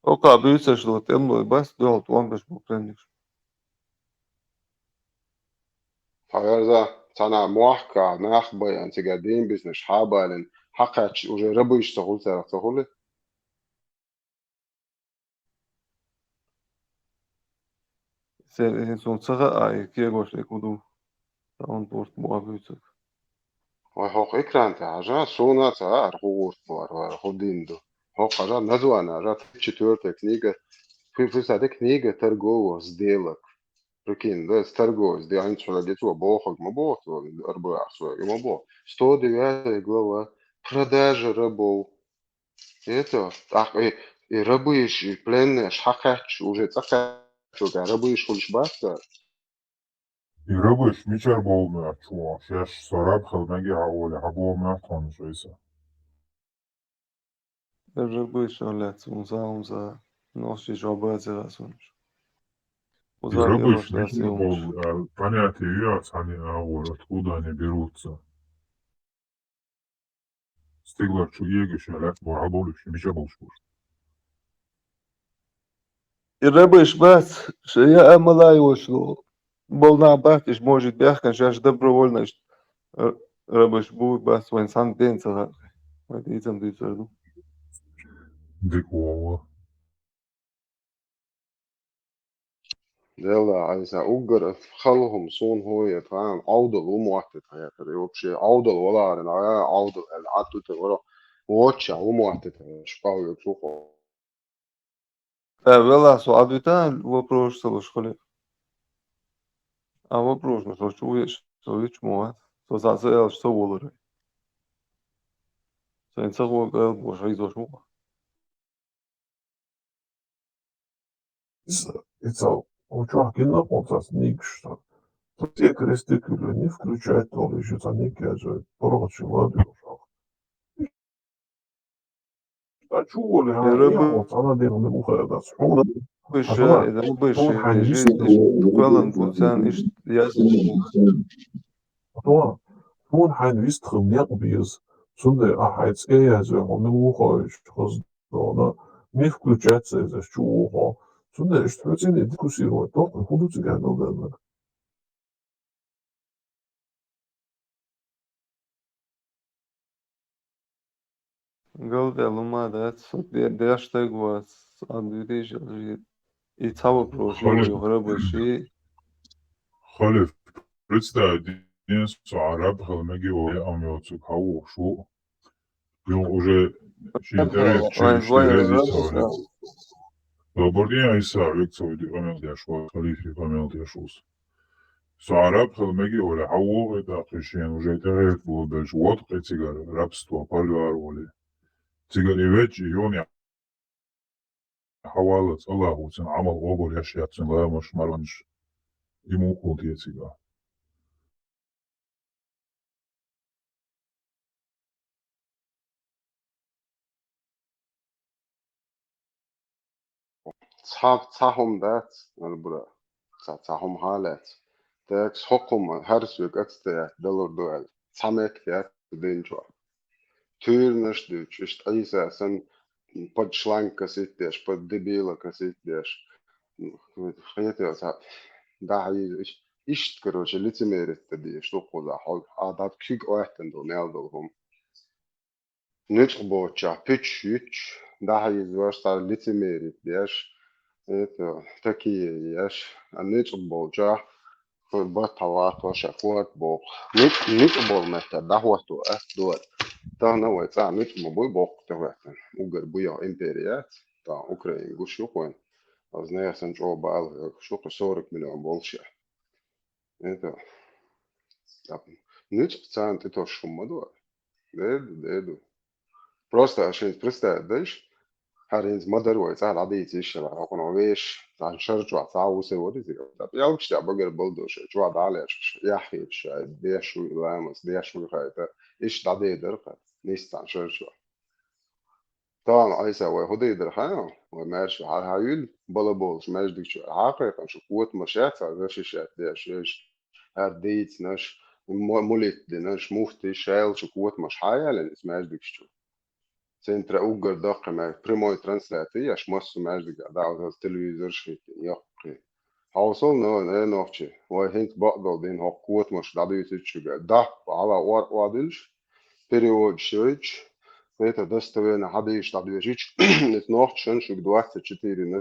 Оха буьйцуш ло, тӀемалой бац, дуьхьал тӀом беш бу пленникаш. Хьаверза, цхьана мохка нах байан, цигара дийна бизнес хьабалин, хьакхаьчча уже рабыч ца хуьлу царах ца хуьлу? Се-, суна ца хаьа, и кегош и хӀун ду? Таун порт мо буьйцург. Вай хӀокху экран тӀе хьажа, суна ца хаьара хӀун гӀурт вара, вара хӀун дин ду. ХӀокху хьажа, название хьажа, тридцать четвёртая книга, фи-, фи-, книга торговых сделок. Прикинь, да, с торговой сделок, хьуна цо бохург ма боху, арбоьхьа соьга ма боху. Сто девятая глава, продажа рабов. Это, тӀаккха и, и рабыш, и пленныш хьакхаьчча, уже цӀа кхаьчча, рабыш хуьлуш бац цара? И рабыш мичара бовла моьтту чу, шаьш со раб хила мегий хьан олий, хьан бовла моьтту хьуна иза? Рабыш а лаьцна, хӀумса, хӀумса, нохчий жоп бацара суна. И рабыш мичара бовла, а, понятие ю, а, цхьаьна агӀор, откуда они берутся? Стигалара чу эгаш я лаьтта бохьа болуш, мича болуш бу? И рабыш бац, ша я амалай вошло. Болна бац, иш может бяхкан, шаьш добровольно иш, э, рабыш бу, бац, вайн сан ден ца хаьа. Вай дийцам дийцар ду. Дика вова. Делла, Ӏайса, уггар хала хӀума суна хӀун яра тхан, Ӏовдал ву мотт тхан яхара. И вообще Ӏовдал валаран, а, Ӏовдал аьлла, Ӏатту тхан вара. Вочча ву мотт тхан, шпа век шух. Э, вела, со Ӏадвита вопрос ца луш хали. А вопрос, ну, со чу веш, со вич мо вац. Со за, за, за, со волар. Со ин ца хо, э, бо, шо изош муха. Иза, иза, у чохь гина кхунца нигаш сан. Те крестикули не включать, то ли ещё ца ниг яжа, порогачи ладу шох. А чу воли, а, Рабы-, я вот, она дена не ухая дац. Хьуна, быше, хьажа, это быше, хьуна хьайн лежит, вист-, иш-, квелан гуцан, иш-, яз-, Хьуна, хьуна хьайн вистхила некъ беза. Цундела ахьа хьайн цӀе язйо, хьо мила вухойчу хаза дона, мила включаться иза чу вухо. Цундела иштта хьоьцуьнга дискуссировать доккху, хӀун ду цигахь галдалларг? Галдел хӀума дац, со де-, деш стаг вац, сан дуьйдийша, и ца вопрос, Халид, ю, ю, хӀара баши. Халид, представь, дин со Ӏараб хила мегий вай, ам йоцург хьан вухуш ву. Юха уже шен тӀе, ай, шен вай, тӀе вай, вай, вай. Добрый день, Ӏийса, век ца вуьду къамел деш ву, халифе къамел деш ву. Со Ӏараб хила мегий вай, хьан вуху и тӀаккха шен уже тӀехьерта болу белча, вот кхин цигара рабство, пальвар вали. Цигара и веча, и юна хьаваллалц Аллахо цуьнан Ӏамал къобал еш яц, цуьнан ламазаш, марханаш, и муха те цига. Цхьа, цхьа хӀума дац, Албура. Цхьа, цхьа хӀума хьалаьцна. Декс хӀокху хӀума хӀара соьга ацтаяц далур ду аьлла. Цхьа меттиг яц дин чохь. Туьйранаш дуьйцуш, иштта Ӏийса санна, под шланг косить деш, под дебила косить деш. Хеташ цхьа дӀахьийза, иштта Иштта, короче, лицемерить дан дезаш ду кхузахь, хьо, а дӀа куьг оьттина долу мел долу хӀума. Нуьцкъа боцучохь пуьчаш юьтуш, дӀахьийзош цара лицемерить деш, это, такие еш, а нуьцкъа болчохь, баттахь латтош а хӀотта боху. Нуьцкъа, нуьцкъа болу меттехь дӀахӀотто ас дора. Тахана вай цӀа нуьцкъа ма буй боккха тӀехӀоьттина. Уггар буй импери яц, тахана Украина гуш ю кхуьнан. Оцу нехан чӀогӀа бала хьоьгуш ю кху сорок миллион болуш а. Это, нуьцкъа царна тӀетосуш хӀума ма ду. Де ду, де ду. Просто аш хӀинца представить дайша, хӀара хӀинца ма дара вай цӀа дӀадийца йиш яра, хьокхунах веш, цхьана шара чохь цхьа а ву ца вара иза. Ткъа пӀелгаш тӀехь багара балдош, чохь дӀа а лаьцнаш, яхь хеташ, деш вуй ламаз, деш вуй хайта, иштта дӀадедара-кх, нийсса цхьана шара чохь. Тахана, Ӏийса, вай хӀун дийр дара хаьий, вай маьрша хьан-, хьан юьллу бала болуш маьждиг чу? Хьан кхайкхина шу котамаш яц, а вешиш яц деш, веш, хӀара дийцинарш, мо-, мулит динарш, муфтий, шаьлчу котамаш хьан яьллина иза маьждигаш чу? Центра уггар даккхий маьждиг, прямой трансляция еш массо маьждигехь, дӀа телевизорш хӀиттина, яккхий. Хьовсал, но, э, нохчий, вай хӀинца бакъдолу дина хӀокху котамаш дӀадуьйцуьйту шуьга. Даппа, хьала ор-, ор-, дуьллуш, переводчик йойтуш, это достоверно хьадийсаш дӀадоьшуьйтуш, иза нохчашна шуьга двадцать четыре на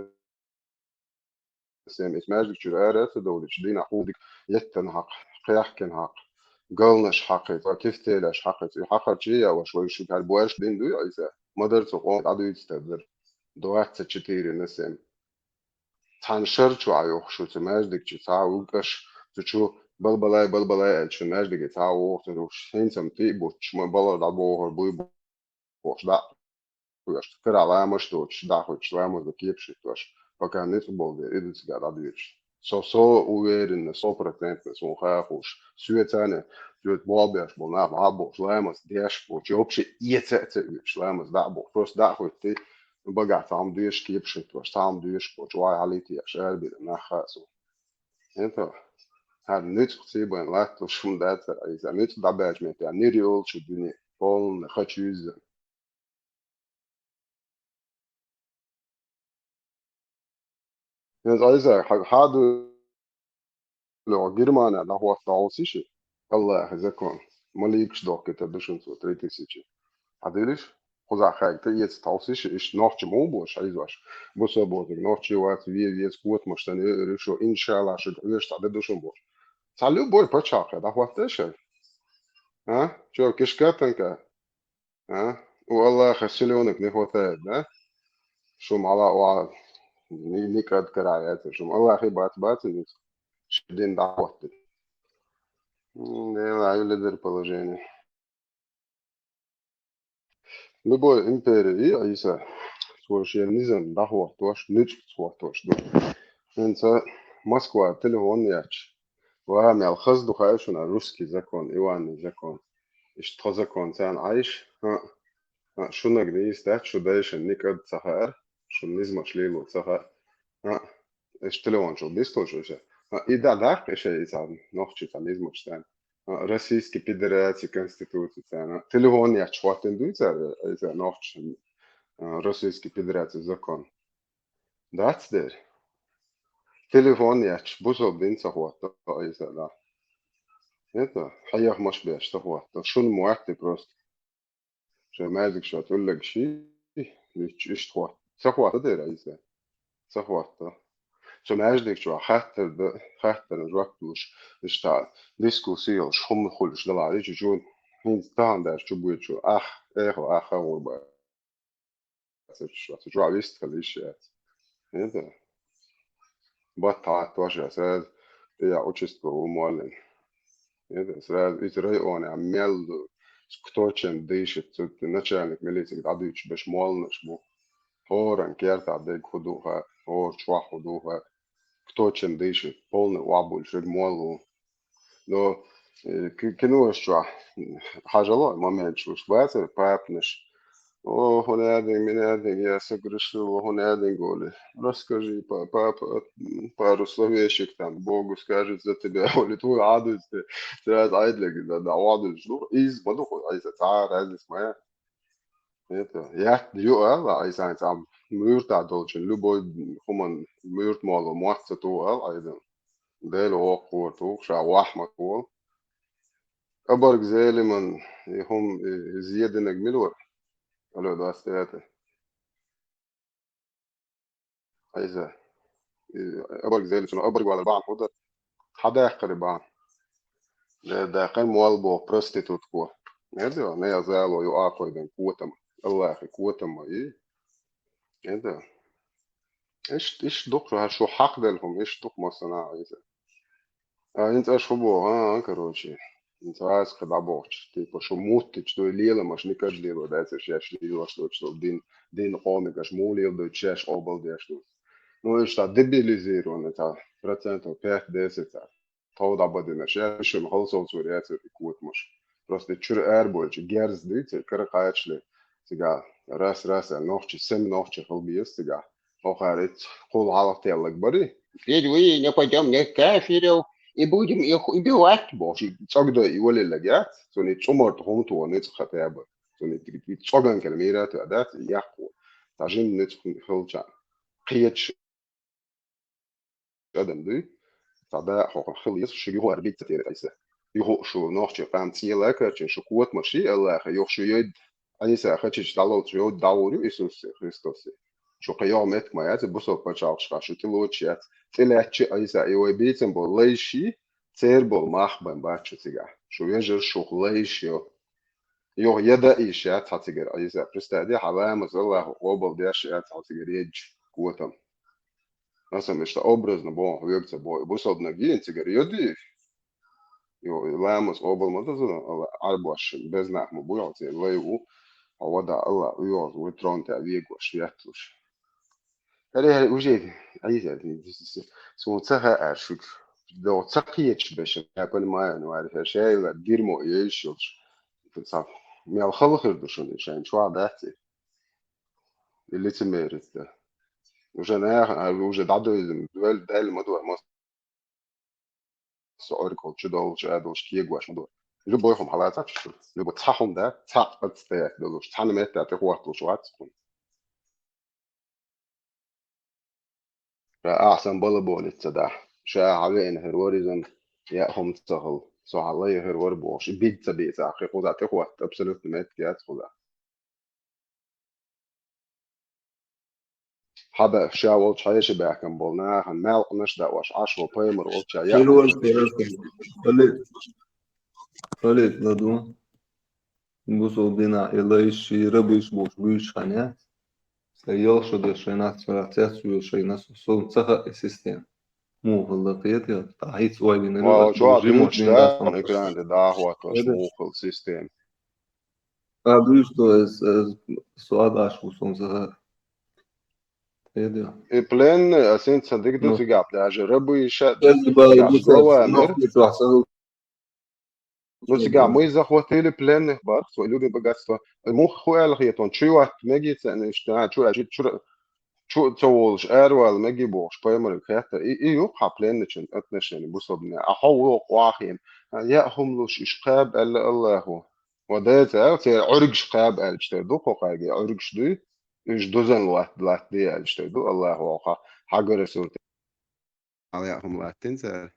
семь. Иза маьждиг чуьра ара а ца довлуьйтуш, дийнахь хӀулдиг еттан хьакха, кхехкина хьакха, галнаш хьакхийта, кифтелеш хьакхийта. И хьакхарчий а ваш вай шуьга хӀара боьрша дина дуй, Ӏийса? Ма дара цу къоман дӀадуьйцуш дара. Двадцать четыре на семь. Цхьана шара чу Ӏа юххуш ю цу маьждиг чу, цхьа а вуьгу аш, цу чу балбалай, балбалай аьлча, шун маьждиге цхьа а вогӀу ца духуш, хӀинца-м тӀе а буттуш, ма балар дӀабохур буй бохуш, дӀа а кхоьхьуш, карахь ламаш доцуш, дӀа а хуьттуш, ламазан кепаш хӀиттош, пока ницкъ болу дела, и ду цигахь дӀадоьдуш. Со, со уверенно, сто процентов суна хаа хууш, соьца а, соьца болх беш болу нах дӀа а бохуш, ламаз деш а боцуш, вообще эца а ца оьцуш, ламаз дӀа а бохуш, просто дӀа а хуьттий, багахь цхьа хӀума доьшуш, кепаш хӀиттош, цхьа хӀума доьшуш боцуш, вай хьалийта еш, арабевлла нах хаа суна. ХӀинца, хӀара нуьцкъах цӀий бен латталуш хӀума дацара, Ӏийса, нуьцкъа дӀабаьлча метте, нир йолчу дуьне, полный, хачуьйзза. ХӀинца, Ӏийса, хьан, хьан ду Ло, Германия дӀахӀотта хьовсийша, Аллахьан закон, маликаш дохкийтар ду шуна цо три тысячи. Хьан дилиш? Кхузахь хаьга тӀеэца хьовсийша, иштта нохча ма ву бохуш хьийзош. Бусалба бохург нохчий вац, ве веза, котамаш санна, э, э, шо, иншалла, шуьга хьоьжуш цхьа де ду шуна бохуш. Цхьа любой пачхьалкхе дӀахӀоттайша? А? Чо, кишка тонка? А? У Аллаха силёнок не хватает, да? Шума хьала охьа ни-, никад карахь яц, шума Аллахе бац, бац, ницкъ. Ши дин дӀахӀоттийта. М, Дела, ю лидер положение. Любой импери и, Ӏийса, цо шен низам дӀахӀоттош, нуьцкъаца хӀоттош ду. ХӀинца Москва телефон яц. Ва мел хаза ду хаьа шуна русский закон, Иванный закон. Иштта тхо закон царна Ӏайш, а, а, шунаг нийса дац, шу дайшан никад ца хаьара, шун низмаш лело ца хаьа. А, иштта телефон чу бисталуш иша. А, и да даккха иша и царна, нохчи царна низмаш царна. А, Российский Федерации Конституции царна. Телефон яц хӀоттина дуй цара, и царна нохчи, а, Российский Федерации закон. Дац дера. Телефон яц, бусалба дин ца хӀотто, Ӏийса, да. Это, хьехамаш беш ца хӀотто. Шуна мотти просто. Шайн маьждиг ша тӀуллаг ши, вичча иштта хӀотто. Ца хӀотто дера, Ӏийса. Ца хӀотто. Со маьждиг чохь хаттар да, хаттарна жоп луш, иштта дискуссия йолуш, хӀума хуьлуш далахь, и чу чу, хӀинца тахана даьржа чу буьйцу, ах, эхо, ах, гӀурба. Ца чу, ца чу вистхила йиш яц. ХӀинца? Баттахь тош я, сразу тӀе я участковый моллин. ХӀинца? Сразу иза районехь мел ду, кто чем дышит, цу начальник милиции дӀадуьйцуш беш молланаш бу. ХӀоран кертахь дерг хӀун ду хаьа, хӀора чохь хӀун ду хаьа, кто чем дышит, полный охьабуьллуш верг молла ву. Но, э, ки-, кинош чохь хьажало моменташ луш бацара папанаш. О, хӀун аьлла, мин аьлла, я согрешил, хӀун аьлла, голи. Расскажи, па-, папа, м, пару словечек там, Богу скажет за тебя, голи. Ту Ӏадуьйцу те, сразу Ӏайдлаг, да, да, Ӏадуьйцу. Ну, из, ма ду, Ӏийса, цхьа разница ма яц. Это, я, ю, а, ла, Ӏийса, цхьа муьртахь долчун, любой хӀуман муьрта молла, мотт ца ту, а, Ӏайдан. Дела воккхавар туху, ша вахьмат волу. Абарг Зелиман, и хӀума, и, и зединаг мила вара? Алло, двадцать пятое. Айза. И, абарг Зелиман, абарг валар бахьана хӀун дара? Хьан даьккхира бахьана? Де, даьккхира молла боху проститутко. Мерза, не я зало, ю акхойдан котам. Аллахи котам ма и. Эда. Иш, иш дукха, шу хьакъ делла хӀума, иш дукха массана а иза. А, хӀинца аша хӀун боху, а, а, короче. ХӀинца аса кхин дӀабохучу, типа, шу муттича дуй леламаш, никаж лело дацар, шаьш лелош доцуш долу дин, дин къомигаш муха леладойту шаьш къобалдеш ду. Ну, иштта дебилизированный, ца, процентов пять-десять, ца. Тов дӀабадина, шаьш шуна халсовцур яцар и котамаш. Просто чуьра арабойчу герз дуьйцу, кара кхачале, цигахь, рас-рас, а, нохчи, сема нохчи хила беза цигахь. Хохара ицца кхул хьалха теллаг бари. Теперь вы не пойдём ни к кафиру и будем их убивать, боху. И цӀогдой и валиллаг яц, цуьнан и цӀумарта хӀума тхуна ницкъ хатаба. Цуьнан и цӀоган кел мира а дац, и яккхо. Та жин ницкъ хилча. Кхечу адам дуй. Цхьа да хьо хила еза, шу юха арбица тера айса. Юха шу нохчи къам цӀела карчина, шу котамаш и Аллаха, юха шу йойд Айса хачич дӀалоцу йойд дӀагӀур ю Иисус Христос. Шу кхин йогӀу меттиг ма яц, бусалба пачхьалкхашкахь шу тӀелоцуш яц. ТӀелаьцча Айса и вай бийцам болу лайши, церан болу мах бан бац шу цигахь. Шу вежарш шух лайш ю. Юха яда ийш яц хьан цигара Айса. Представь, хьан ламаз Аллаху къобал деш яц хьан цигара еджа котам. Аса иштта образно боху, хьоьга ца боху, бусалбанаг йийна цигара йоди. Йо, ламаз къобал ма даза, Ӏарбош безнах ма буй, хьо церан лай ву, хьо вада Алла, уьйгӀаз ву, трон тӀе вегош, ветталуш. ХӀара, хӀара, уже, Ӏийса, суна ца хаьара шуьга, догӀу ца кхеташ беша, я понимаю, ну, хӀара, хӀара, шайла дирмо еш йолуш. Ца, мел хала хир ду шуна, шайн чохь дац и? И лицемерец да. Уже наха, а, уже дӀадоьллина, доьлла, даьлла ма дора, ма со Ӏуьргал чу долчу а долуш кегош ма дора. Любой хӀума хьалацахь шу, любой цхьа хӀума дац, цхьаъ отстоять долуш, цхьана метта тӀехӀотталуш вац хӀума. Ша ахьа сан балаболица дахь. Ша хьан веана хир вара иза, яа хӀума ца хала. Со хьан лай хир вара бохуш, и бид ца бийца, кхин кхуза тӀехӀотта абсолютно меттиг яц кхуза. Хьада ша волчу хьеший баьхкина болу нахана маьлкъанаш а даош, Ӏаш ван пайхамар волча яа. Хилла вара хӀара. Халид, Халид, ладу. Бусалба динахь и лайш, и рабыш болуш буьйцуш хан яц. Сайн ялх шо деш шайна цара цец вуьйла шайна со, со ца хаьа и система. Муха хилла кхета, тӀаккха хӀинца ой вина Ва, вара, чохь жимаш дуьйцуш нин да, дац сан экран тӀе дӀахӀоттош, муха хилла система. А, дуьйцу, то есть, э, со а даш ву, со ца хаьа. Кхета. И пленный, а синца дика ду цигахь, даже рабы иша, даже глава мир. Ну, цигахь мы захватили пленных, бах, свои люди богатство. Муха ху аьлла хетон, чу йотта меги царна иштта, а, чу, чу, чу, чу ца волуш, аравала меги бохуш, пайхамарга хетта. И, и юха хьан пленничун отношение бусалбане. А хьо вокъу ахийна. А, яа хӀума луш, иш кхаба аьлла Аллаху. Ва дайца аьлла, церан Ӏуьргаш кхаба аьлча, тера ду кхо кхайга, Ӏуьргаш дуй, уьш дузан латт, латт де аьлча, тера ду Аллаху, хьан, хьан гара сурт. Хьан яа хӀума латтина цара?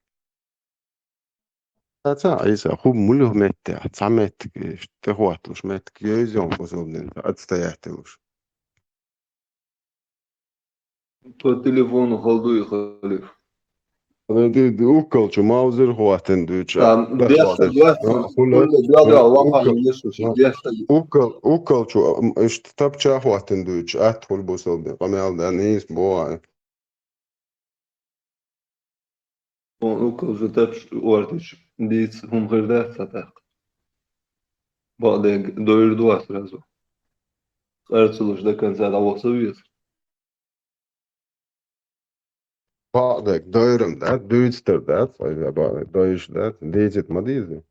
Ца, ца, Ӏийса, хӀу муьлха меттехь, цхьа меттиг, тӀехӀотталуш меттиг, йойза йон бусалбанин, отстоять йолуш. По телефону хала дуй, халиф. Уккалчу Маузер хӀоттина дуьйчу. Уккалчу, м, иштта тапча хӀоттина дуьйчу, атта хуьлу бусалбанин, къамел дан нийса боху. Уккалчу тапча ортича дийца хӀума хир дац цхьа тӀаккха. Бакъдерг дойр ду ас сразу. Къарцалуш до конца дӀаваха ца веза. Бакъдерг дойрам дац, дуьйцу тар дац, дойш дац, дийцит ма дийзи.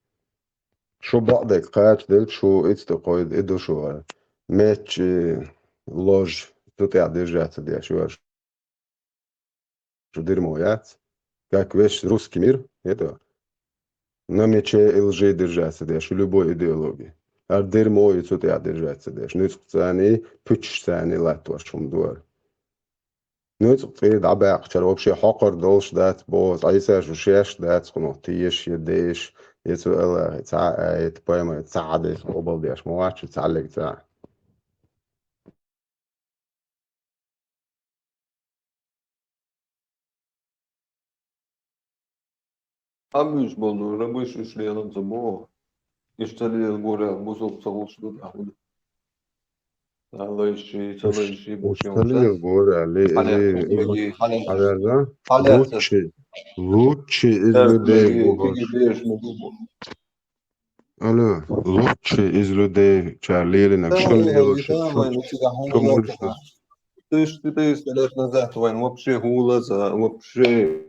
Шу бакъдерг кхача делча, шу ицту кхойда, и ду шу меттачи лож, цу тӀехь держаться деш верш. Шу дерьмо яц. Как весь русский мир, это на мече и лжи держаться деш, любой идеологии. Ар дерьмо и цу тӀехь держаться деш. Нуьцкъ царний, пуьчаш царний латтош хӀума дора. Нуьцкъ цӀий дӀабаьккхачара вообще хьокхар долуш дац боху, Ӏийса шу шаьш дац кхунах теша я деш, я цу Аллахе цхьа а аят, пайхамар цхьа а хьадис къобалдеш ма вац шу цхьаллиг цхьа а. Хьан буьйш болу, рабуьйш уьш лелам ца боху. Иштта лела гора, бусалба ца гӀулш ду тӀехь хӀума. Ца лайши, ца лайши, бу Уьш шен ца лела гора, ле, ле, Хьалаьцна, ле, хьалаьцна. Хьалаьцна. Лучший, лучший из Хьалаьцна, людей ле, бу киги бераш ма бу бу. Алло, лучший из людей, чар лелинарг, Ца шун лела лелаш, иша, шун, вайн, шун муршаш. Тысяча четыреста лет назад вайн вообще хӀула ца, вообще.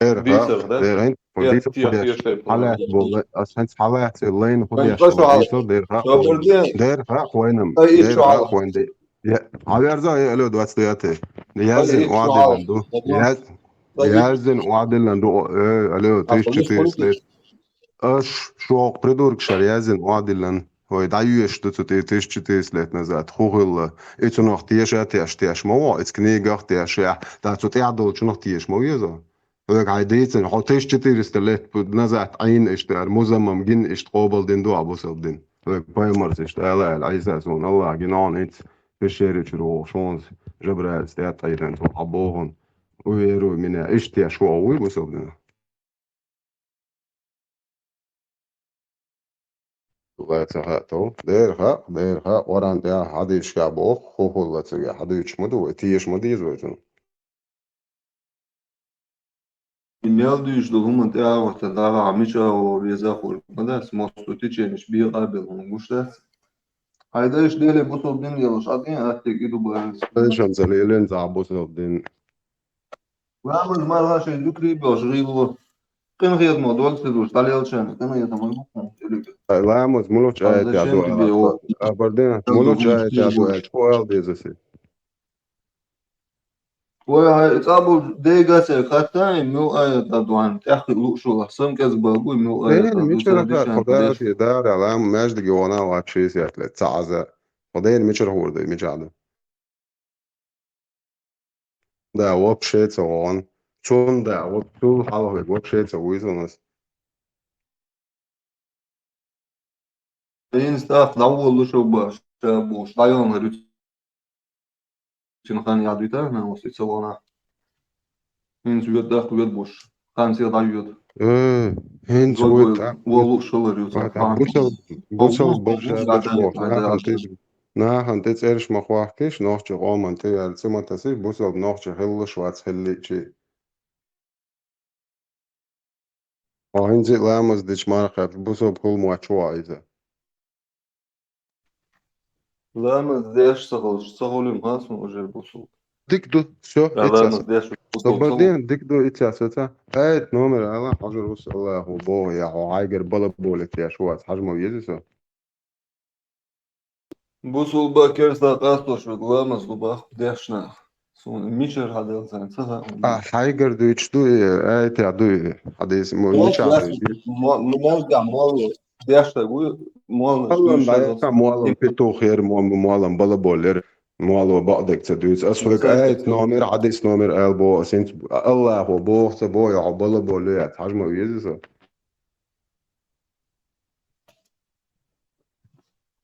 Дера, дийцар, да? Дера, хӀинца, дийцар, дийцар, хӀинца хьалаьцна болу, ас хӀинца хьалаьцна лайна хӀун деш, дийцар, дера хаьа вайна. Дера хаьа вайна. Дера хаьа вайна. Я, хьаверза, э, алло, двадцать девятый. Яздина охьадиллина ду. Яз-, яздина охьадиллина ду, э, алло, тысяча четыреста лет. Аш шух придуркашара яздина охьадиллина. Вай дӀайоьшуш ду цу тӀе тысяча четыреста лет назад. ХӀун хилла? И цунах теша а теш, теш ма ву, и цу книгах теша, да цу тӀехь долчунах теша ма веза. Хьоьга хьайн дийцина, хьо тысяча четыреста лет назад Ӏийна иштта, ара музаммам гина иштта къобалдина ду а бусалба дин. Хьоьга пайхамарс иштта ала аьлла, Ӏийса суна Аллах гина хьуна хӀинца, пещерачуьра вогӀуш хьуна Жабраилс тӀе а тӀайран, цо хьан бохун, уверуй меня, иштта теш вогӀу вуй бусалба динах. Ла ца хаьа тов? Дера хаьа, дера хаьа, Къуръан тӀехь хьадисашкахь боху, хӀун хилла цига хьадуьйцуш ма ду вай, теша ма деза вай цунах. И мел дуьйцуш долу хӀуманна тӀе а гӀоттар, дагахь мича а веза хуьлу, ма дац, мосту теченеш бекъа а белла хӀума гуш дац. Хьайн дайша Деле бусалба дин лелаш, Ӏа дин аттег и ду бара. Дайшанца лелина цхьа бусалба дин. Ламаз марха шайн зуькрий а беш гӀийло. Къинхетамо дог ца дуьсуш дӀалелчарна къинхетам ма ду хьуна цӀериг. Ай, ламаз мулуч аятехь ду аьлла? Абардина, мулуч аятехь ду аьлла, хӀун ала деза аса? Вай, хьайн цӀа болчу дайга ца хатта, и муьлха аят а ду хьуна, тӀаьххьа лууш валахь, сан кӀезиг бала бу, и муьлха аят а ду, сан дешан хьан дешан. Хьо дара, дара, ламаз маьждиге вахана вац ши сехьт лет, цхьа Ӏаза. Хьо дена мичара хуур ду, мичахь ду? Да, вообще ца вогӀун. Цунна да, вот цул хьалха верг вообще ца вуьйцу аса. ХӀинца тӀаккха дӀаволалуш ву баш, ша бохуш, дӀайоллар ю. Цуьнан хан яхь дуьтар, нан васи ца вогӀна. ХӀинца вер дахка вер бу ша. Хан ца дӀайоьду. Э, хӀинца вуй тӀаккха. Валуш хилар ю ца хан. Бусал-, бусал бакъ ша беш боху. Нахана тӀе, нахана тӀе цӀераш ма хохкийша, нохчийн къоман тӀе яьлла ца ма тасийша, бусалба нохчи хилалаш вац хиллачи. Хьо хӀинца а ламаз дича марха кхаьбча, бусалба хила мотташ ву хьо иза? Ламаз деш ца хилча, ца хуьлу-м хьан суна уже бусалба? Дика ду, всё, иццас. Ламаз деш бусалба ца хилча. Дика ду, иццас, иццас. Айта номер ала, хьажар ву со, Аллахо боху, я хьо хьайгара балаболе теш вац, хьажа ма веза со. Бусулба керста къастош верг ламаз ду бах дешна. Суна мичара хьаделла царна ца хаьа. А, хьайгара дуьйцуш ду и, аятехь ду и, хьадис, мо-, мичахь дуьйцу? Мо-, мо-, молла, дешна ву, молла, моллан петух яра, мо-, мо-, моллан балаболлера, молла бакъдерг ца дуьйцу. Ас вайга аят номер, хьадис номер ала боху, ас хӀинца Аллахо боху ца боху, я хьо балаболле яц, хьажа ма веза со.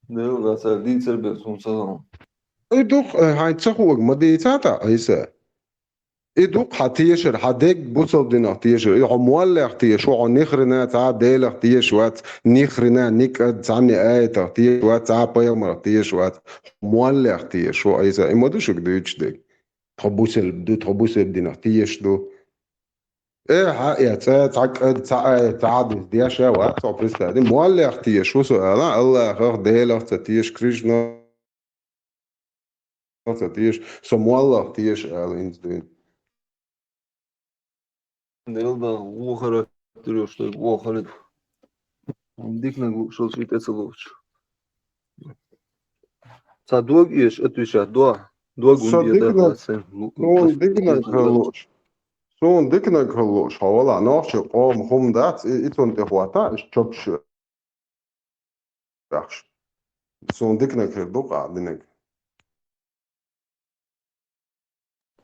Дела, цара дийцар бен суна ца хууш. И дукха, э, хьайн ца хуург ма дийцахьа тӀаккха, Ӏийса. И дукха хьан тешар, хьан дегга бусалба динах тешар. И хьо моллех теша ву, хьо ни хрена цхьа а Делах теша вац, ни хрена, ни кӀад, цхьанна аятах теша вац, цхьа а пайхамарах теша вац. Хьо моллех теша ву, Ӏийса. И ма ду шуьга дуьйцуш дерг. Тхо бусалба ду, тхо бусалба динах теша ду. Э, хьа, я, цӀа, цхьа кӀад, цхьа ай, цхьа хьадис деш а вац хьо, представь. Моллех теша ву со ала, Аллахах, Делах ца теша, Кришнах ца теша, со моллах теша ала хӀинца дуьйна. Дела дан, вон характер йолуш дерг вон хилийта. Диканиг лууш волчу тӀе ца лууш. Цхьа дог эш отвечать до. Дог. Со диканиг, суна диканиг хила лууш. Суна диканиг хила лууш, хьо валахь, нохчийн къоман хӀума дац, и, и цунна тӀе хӀоттахь, иштта чопаш яхаш. Суна диканиг хир ду-кх а диниг.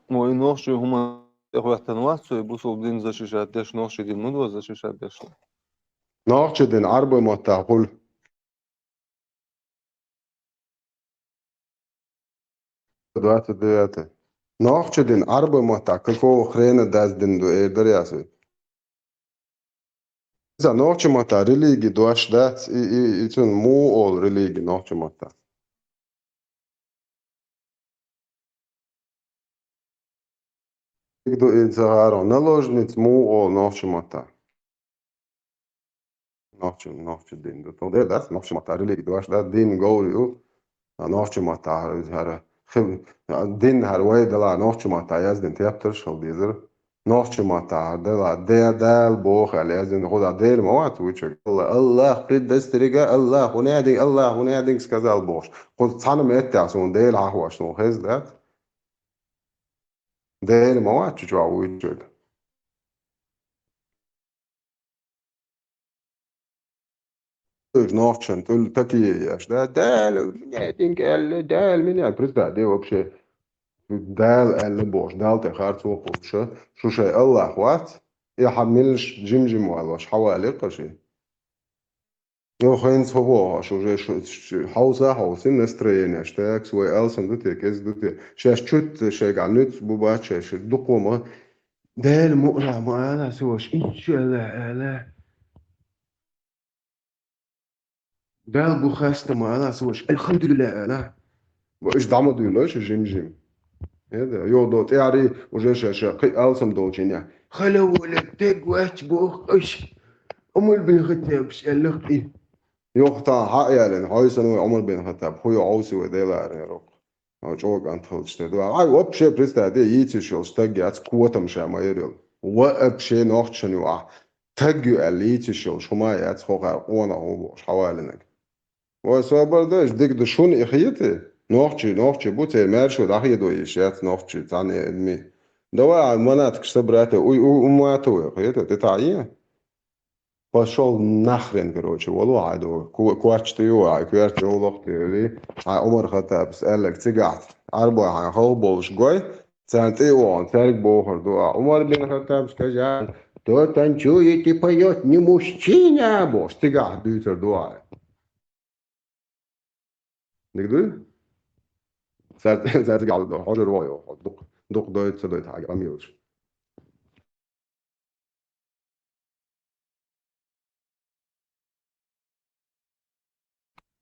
Ой, нохчий хӀума тӀехӀоьттина вац, цо бусулба дин защищать деш, нохчий дин ма ду защищать деш. Нохчий дин Ӏарбой маттахь хуьлу. Двадцать девятое. Нохчий дин Ӏарбой маттахь какого хрена даздина ду, эр дара ясуй. Иза нохчий маттахь религи дош дац, и, и, и цунна муха олу религи нохчий маттахь. Ду и ца гӀаро, наложница муха олу нохчий маттахь. Нохчий, нохчий дин ду. Тул дер дац, нохчий маттахь религи дош дац, дин говр ю. А нохчий маттахь хӀара, хӀара хи-, дин хӀара вай дала нохчий маттахь яздина тептарш хила дезара. Нохчий маттахь хӀара дала де-, Дала боху аьлла яздина. Худа Дела ма вац вуьйчуьнга. Аллах, предостерега, Аллах, хӀунадинг, Аллах, хӀунадинг сказал бохуш. Кхуза цхьана меттехь суна Дела хьахош, суна хеза дац. Дела ма вац чу чохь вуьйчуьнга. Уьш нохчан тӀуьллу такие еш, да? Дала, динг аьлла, Дала, меня, представь, де вообще. Дала аьлла бохуш, Дала тӀе харцо кхуьуш, шу шайн Аллах вац, и хьан милнаш жим-жим валош, хьавале кхаши. Йо, хӀинца хӀун боху, аш уже шу, шу, хьовса, хьовсин настроение, аш так, свой алсам ду те, кӀезиг ду те. Шаьш чутта шайгахь нуьцкъ бу бац шаьш, дукха ма, Дала мукъ ма ала, со ваша, иншалла ала. Дала бу хаста ма ала, со ваша, алхамдулилла ала. Ва уьш дӀа ма дуьйло шу жим-жим. Эда, йо, до тӀаьхьари уже ша, ша, кхин алсам долчу хӀинехь. Хала воле, дег вач боху аш. Умар бин Хаттаб аьлла кхин. Йохта хьа ялин, хьой сан вай Умар бин Хаттаб, хӀу йо Ӏовси вай Деларе рокх. Хьо чӀогӀа кӀант хилча тера ду. Ай, вообще, представь, де, йийцаш йолуш стаг яц, котам ша ма яр йолу. Вообще нохчан ю ахь. Стаг ю аьлла йийцаш йолуш, хӀума яц, хӀокхара къонах ву бохуш, хьавалинарг. Вай собар ду, аш дика ду шуна и хета? Нохчий, нохчий бу, церан маьршо дӀахедо йиш яц нохчий, цхьана а адми. Давай, а, манаткаш собрать, уй, уй, уммата вай, хета, тӀе таӀе? Пошёл нахрен, короче, вало хьайн дог. Ко-, коч тӀе ю, хьайн коьрта йовлакх тӀе йолий. Хьайн Умар Хаттабас аьлларг цигахь Ӏарбой хьайн халха болуш гой, царна тӀе а вахана, цаьрга бохур ду ахь. Умар бин Хаттабас кажа, кто танцует и поёт, не мужчина, бохуш, цигахь дуьйцур ду ахь. Дика дуй? Цаьрца, цаьрца гал до, хьожур вогӀу, дукха, дукха дойту, ца дойту хьайга къамелаш.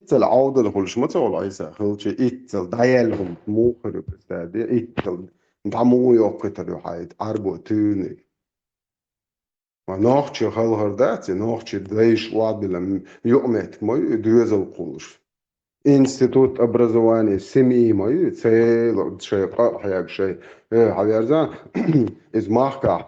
Иццал Ӏовдал хуьлуш ма ца волу Ӏийса, хилча иццал дӀаяьлла хӀума муха хир ю, представь, иццал дӀа муха йоккхуьйтур ю хьайта Ӏарбо туьйраниг? Ма нохчий халхар дац, и нохчий дайша охьабилла м-, юкъаметтиг ма ю, и доьзал кхуллуш. Институт образования семьи ма ю, цела шайн къа а хьега шайн, э, хьаверза, иза махкахь,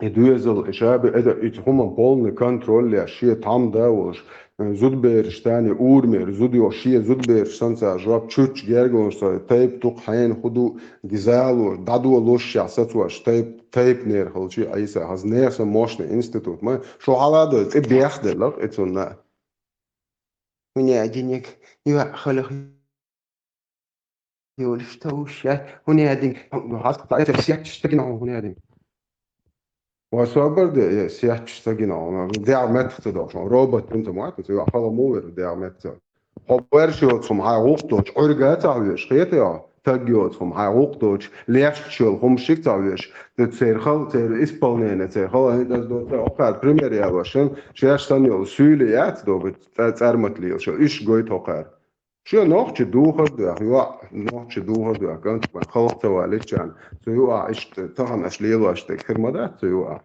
и доьзал, и шаби, эда, и хӀума полный контроль еш, шен тхьамда а волуш, э, зудбераш тани, урамера зуда йо, шен зудбераш санна цара жоп, чучча герга волуш, со тайпа дукха хьенан хӀу ду, гизалуш, дӀадолуш шех сацош, тайп-, тайпанера халчий Ӏийса, хаза нехан мощный институт ма, шу хьаладой, цӀе бехделла, и цунна. У меня денег, я халах, йолуш тавушшай, у меня денег, хьаста, это всякий стагина, у меня денег. Ва собар де, я сехча стагина, дегӀ меттах ца дохуш, робот тун ца мойту, ца хала ма вер дегӀ метта. Хьо берш йоцу хӀума хьайн гӀуллакх доцуш, Ӏуьрга ца хьоьжуш, хета йо? Таг йоцу хӀума хьайн гӀуллакх доцуш, лаьтташ йолу хӀума шига ца хьоьжуш, ду церан хала, церан исполнение, церан хала, хӀинца ас доцу, хӀокхара пример ялош, шен, шаьш санна йолу суьйле яц добу, цӀа-, цӀармат лелаш, уьш гойту хӀокхара. Шен нохчи духар а доьху, йоӀ, нохчи духар а доьху, кӀант вайн халха ца валийчарна, цу юкъахь иштта тахана аша лелош дерг хир ма дац цу юкъахь.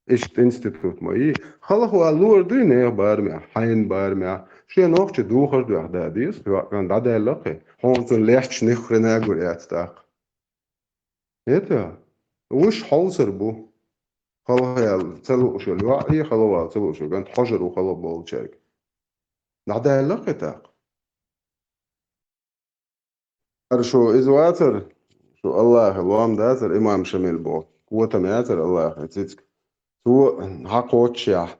Иштта институт ма йий. Халха вала лур дуй нехан барамехь, хьайна барамехь. Шен нохчи духар а доьху да деза, йоӀ, кӀант дӀадаьлла кхин. Хьуна цунна лаьтташ ниххрена а гур яц тӀаккха. ХӀета, уьш хьовсар бу. Халха яла ца лууш йолу йоӀ, и халха вала ца лууш йолу кӀант хьожур ву халха болчаьрга. ДӀадаьлла кхин тӀаккха. Ара шу иза вацара, шу Аллахе лом дацара, имам Шамил боху. Котам яцара Аллахе цициг. Цо хьакхочушехь,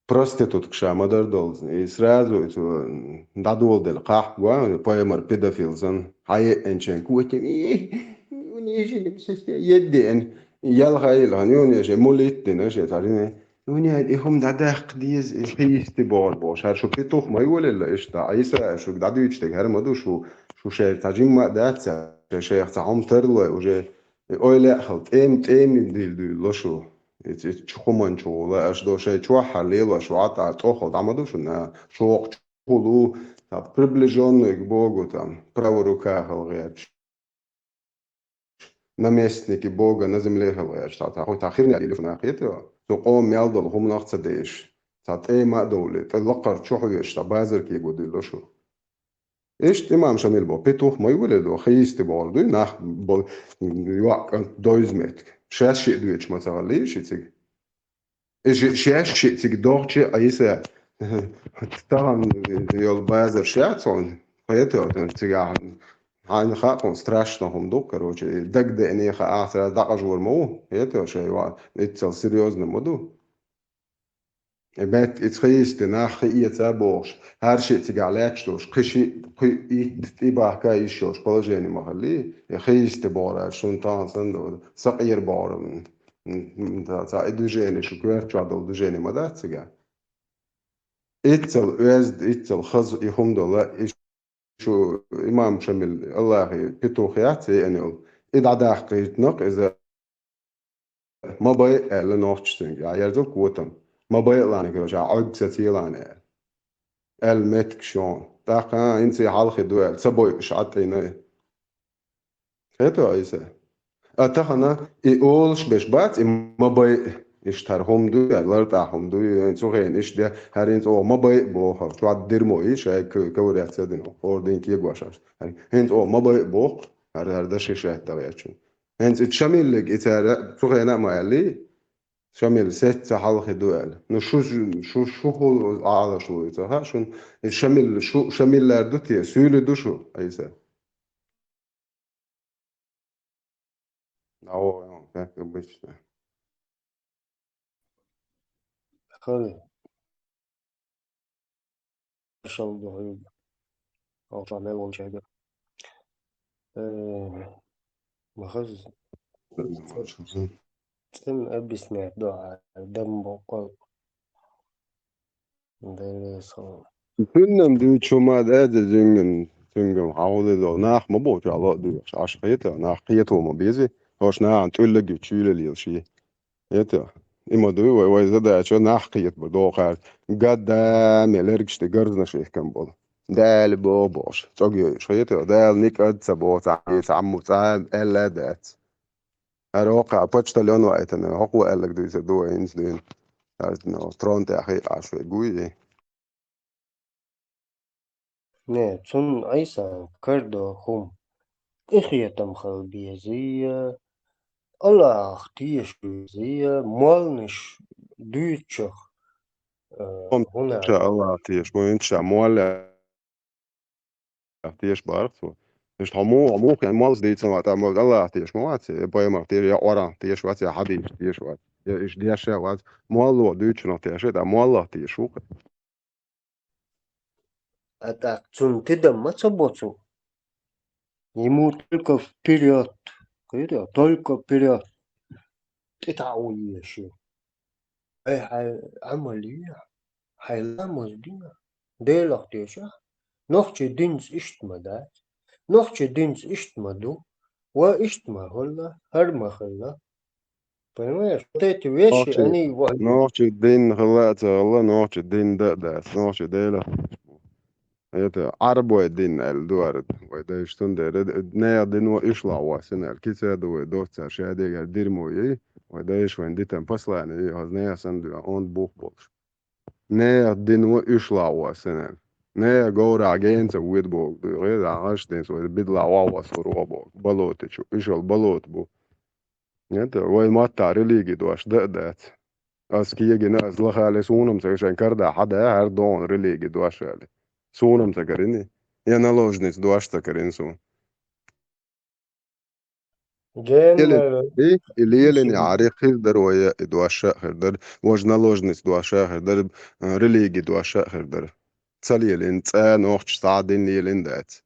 проститутка ша ма-дарра долзна. И сразу и цо дӀадоладелла кхахьа го, паймар педофил санна, хьаеъинчен котам. Ежи, нимсисте, едден, ялхайла, юнеже, мулит дина, же, тарина. Юне, и хум дадах, диез, и хисти бор, бо, шар, шу петух, май, валила, ишта, айса, шу дадуч, так, хар маду, шу, шу шер, тажим ма, даца, шер, шер, ца, хум тарло, уже, и ойла, хал, тем, тем, дил, дил, лошу. И, и, чухуман, чула, аш до, шер, чуаха, лела, шу, ата, тохо, дамаду, шу, на, шуок, чухулу, та, приближённый к Богу, там, правая рука, хал, герч. Наместники Бога на земле хилгӀеш, цхьа, цхьа хӀу-, цхьа хирня дилла шуна хетиро. Цу къоман мел долу хӀуманах ца деш, цхьа тӀема а довлий, тӀе лакхара чу хьоьжуш, цхьа базар кего дуьллу шу. Иштта имам Шамил бо, петух ма ю вале до, хиисти бохур дуй, нах бо, йоӀ кӀант дойзу меттиг. Шаьш шиъ доьчу ма ца гӀаллий ши цига. И ши-, шаьш шиъ цига догӀчи Ӏийса, тахана йолу базар шаьц хьуна, хета цигахь, хьайна хаьа хьуна страшно хӀума ду, короче, и дагадеане хаьа, сразу дӀакъажор ма ву, хета шайн ван, иццал серьёзно ма ду. И бетта и цхьа йисте нах хи эца а бохуш, хӀара шиъ цигахь лаьтташ долуш, кхин шиъ, кхин итт тӀе бахка йиш йолуш положение ма хилли, и хи йисте бохур аьлла, шуна тахана санна ду, сакъера бохур. М, м, ца, ца, и движение, шу коьрта чохь долу движение ма дац цига. Иццал оьзда, иццал хаза и хӀума дола, и шу имам Шамил, Аллахе, петух яц, и эн йолу. И дӀадаккхийтинарг иза ма байъа аьлла нохча цуьнга, а, ерзал котам. Ма байъа лаьнна, короче, а, Ӏуьйгу сацийла аьлла. Аьлла меттиг шуна. ТӀаккха, а, хӀинца и хьалхе ду аьлла, ца бойуш Ӏаттина и. Хето Ӏийса? А тахана и олуш беш бац, и ма байъа, иштта хӀара хӀума дуй, хӀара лартӀахь хӀума дуй, цу хенахь иштта де, хӀара хӀинца оха ма байъа боху, чохь дирмо йиш, шай к-, ковыряться дина, хӀора дин кегош аш. ХӀара хӀинца оха ма байъа боху, хӀара, хӀара даши шаьтта гӀечун. ХӀинца и Шамиллиг и цара цу хенахь а ма аьллий, Шамил сецца хьалхе ду аьлла. Ну, шу, шу, шу хӀун Ӏалаш ву и ца хаьа шуна? И Шамил, шу, Шамил лаьр ду те? Суьйли ду шу, Ӏийса? Алло, как обычно. Хали. Шал ду хьуьга. Алча мел волчаьрга. Э, ма хаза. Цхьа объяснять до, а, дам боккъал. Деле со. Цуьнан дуьйцу ма даьдда зуьнган, цуьнган хьан гӀулле до. Нах ма бохучу а ло а дуьйцуш, Ӏаш хета, нах кхето ма беза. ХӀорш нахана тӀуьллаг ю чуьйлалел ший. Хета, и ма дуй вай, вай задача нах кхетабар дохар. Гадда ме лергаш тӀе гарзнаш ихкан болу. Дала боху бохуш, цӀог йойуш. Хета, Дала никад ца боху, цхьа, цхьа, цхьа, аьлла а дац. ХӀара хӀокху почтальон ваийтина, хӀокхо аьлларг дуьйцур ду вай хӀинца дуьйна. Ас, ну, трон тӀехь хиъаш вай гуй и. Не, цунна Ӏийсан карадо хӀума. Къинхетам хила безий, Аллахах теша везий, молланаш дуьйцучух, э, хӀуна Ша Аллах теша, ма хӀинца ша молла теша бара цо. Иштта хьо муха, хьо муха моллас дийцина вац, амма Аллах теша ма вац, я пайхамарах теша, я Къуръанах теша вац, я хьадисах теша вац, я иштта дешша вац. Молло дуьйцучунах теша, ткъа моллах теша ву-кх. А тӀаккха цунна тидам ма ца бо цо. Ему только вперёд. Кхетий, только вперёд. ТӀе таӀа ву езаш ю. Ай, хьайн Ӏамал йийна, хьайн ламаз дина, Делах теша. Нохчийн динца иштта ма дац. Нохчийн динца иштта ма ду. Ва иштта ма хилла, хӀара ма хилла. Понимаешь? Вот эти вещи, нохчи, они его нохчи дин хилла а ца хилла, нохчи дин дан а дац, нохчи Делах теша бу. Это Ӏарбой дин аьлла ду ара. Вай дайша цундела, нехан дино ишлахь воссина аьлла. Кица ду вай доцца ша дегара дирмо ей, вай дайша вайн дитан послание ей, хаза нехан санна дуьйна, онда бух болуш. Нехан дино ишлахь воссина аьлла. Нехан говрахь гена ца воьду боху дуьйна, гӀе, дӀа гӀаш динца вай бидалахь ван воссур ван боху. Болоте чу, ишал болота бу. Это вай маттахь религи дош дан а дац. Ас кегина, ас лахале суна-м ца, шайн карда хьада, хӀара догӀун религи дош аьлла. Суна-м ца карини. Я наложница дош ца карина суна. Генна. Или, или, или не ари хир дар вай, и дош а хир дар. Важа наложница дош а хир дар, э, религи дош а хир дар. Ца лелин, цӀа нохча схьа дин лелин дац.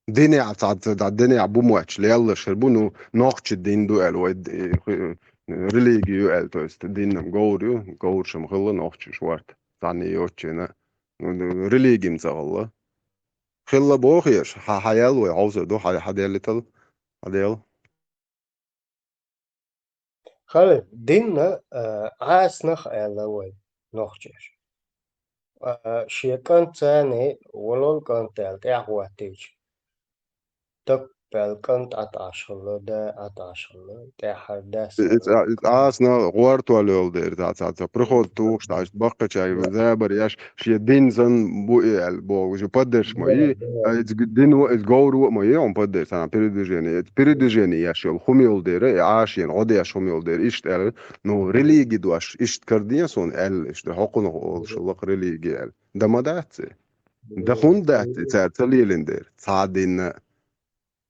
Динехь цхьа, цхьа динехь бу мотташ леллаш хир бу, ну, нохчи дин ду аьлла, вай д-, э, религи ю аьлла, то есть диннам говр ю, говрашам хилла нохчаш варта, цхьанне йоцучена, ну, религим ца хилла. Хилла бохеш, хьа-, хьаял вай, хьовсар ду, хьа-, хьаделлитал, хьадел. Хала, динна, а, Ӏаснах аьлла вай, нохчаша. А, шен кӀант царна, валол кӀант аьлла, тӀаьхьахӀоттийча, тап аьлла, кӀант ӀатӀаш хилла, да ӀатӀаш хилла, тӀаьххьара дас И, и, аьлла. И Ӏасна гӀортол йолу дера, цхьа, цхьа, цхьа, приход тухуш, дӀа, иштта баккхача, Да. Забар еш, шен дин санна бу и аьлла боху, уьш поддержка ма Да, йий, да. А иза г-, дин ва, иза говр ва ма йий, хьуна поддержка, цхьана передвижение, это передвижение еш йолу хӀума йолу дера, и Ӏашена гӀо деш хӀума йолу дера, иштта аьлла, ну, религи дош, иштта караден суна аьлла, иштта хьокхунах олуш лакха религи аьлла. Да ма дац и. Да хӀунда дац и цара ца лелина дера? Цхьа динна.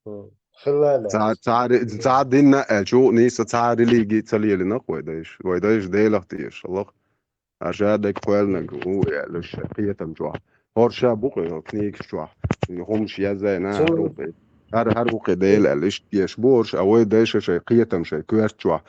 Хм. Хилла дац. Цхьа, цхьа ри-, цхьа динна аьлча, нийса цхьа религи ца лелина вай дайша. Вай дайша Делах тешаш лакха. Аша дерг кхоьллинарг ву аьлла, шайн кхетам чохь. ХӀорш а бу кху книгаш чохь. ХӀумаш язйина, хӀара ву кху. ХӀара, хӀара ву кху Дела аьлла, иштта еш бу хӀорш, а вай дайша шайн кхетам, шайн коьрта чохь.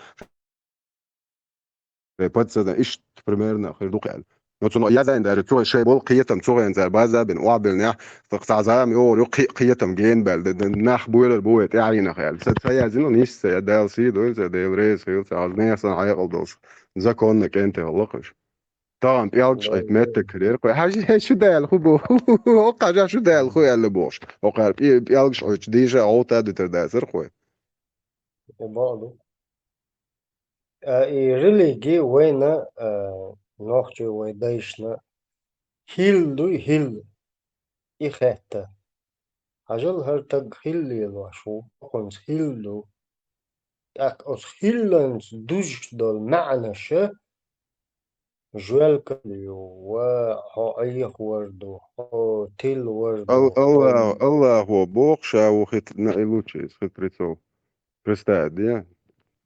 Шайн подсознание, иштта примерно хир ду кху аьлла. Но цунах язйина дара, цу шайн болу кхетам, цу хенахь цара база а бина, охьабиллинехь, цхьа зама йогӀур ю кхе-, кхетам гена баьлла, д-, д-, нах буьйлар бу вай тӀаьхьенах аьлла. Ца, ца язйина, нийса ца я, Дала сий дойла, ца Дела реза хуьлда, ца хьажа нехан санна хьекъал долуш. Законна кӀентий хилла кхуьш. Тахана пӀелгаш Ой, Ӏуьйту меттиг карийра кхуьй. Хьажа, шу даьлла хӀун бу? ХӀокху хьажа, шу даьлла хӀун аьлла бохуш. ХӀокхара пӀе-, пӀелгаш Ӏуьйтуш дийша а гӀовта а дитар дацара кхуьй. Бакъду. А, и религи вайна, а, нохчий вай дайшна хилла дуй, хилла. И хетта. Хьажал, хӀара таг хилла лелош ву, хӀинца хилла ду. ТӀаккха оцу хилланца дуьзуш долу маьӀнаша жоьлка ю, ва хьо Ӏехавар ду, хьо тилавар ду, Ал-, хьо Аллах-, Аллахо боху, ша ву хит-, наилучший из хитрецов. Представь, да?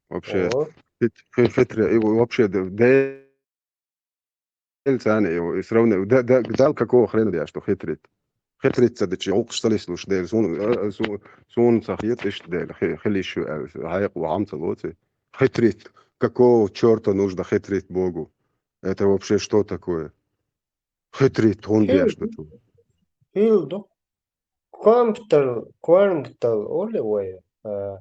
Вообще, О. хит-, хи-, хитре-, и вообще, да, да, Дела царна и, и сравни-, да, да, Дала какого хрена деш ду хитрит? Хитрит ца дичи, гӀуллакхаш ца лислуш Дела, суна, а, а, су-, суна ца хета иштта Дела, хи-, хила йиш ю аьлла, хьекъал вахьа ца лоций. Хитрит, какого чёрта нужно хитрить Богу? Это вообще что такое? Хитрит, хӀунда Хил-, деш ду цо? Хилла ду. Кормтал, кормтал олу вай, а,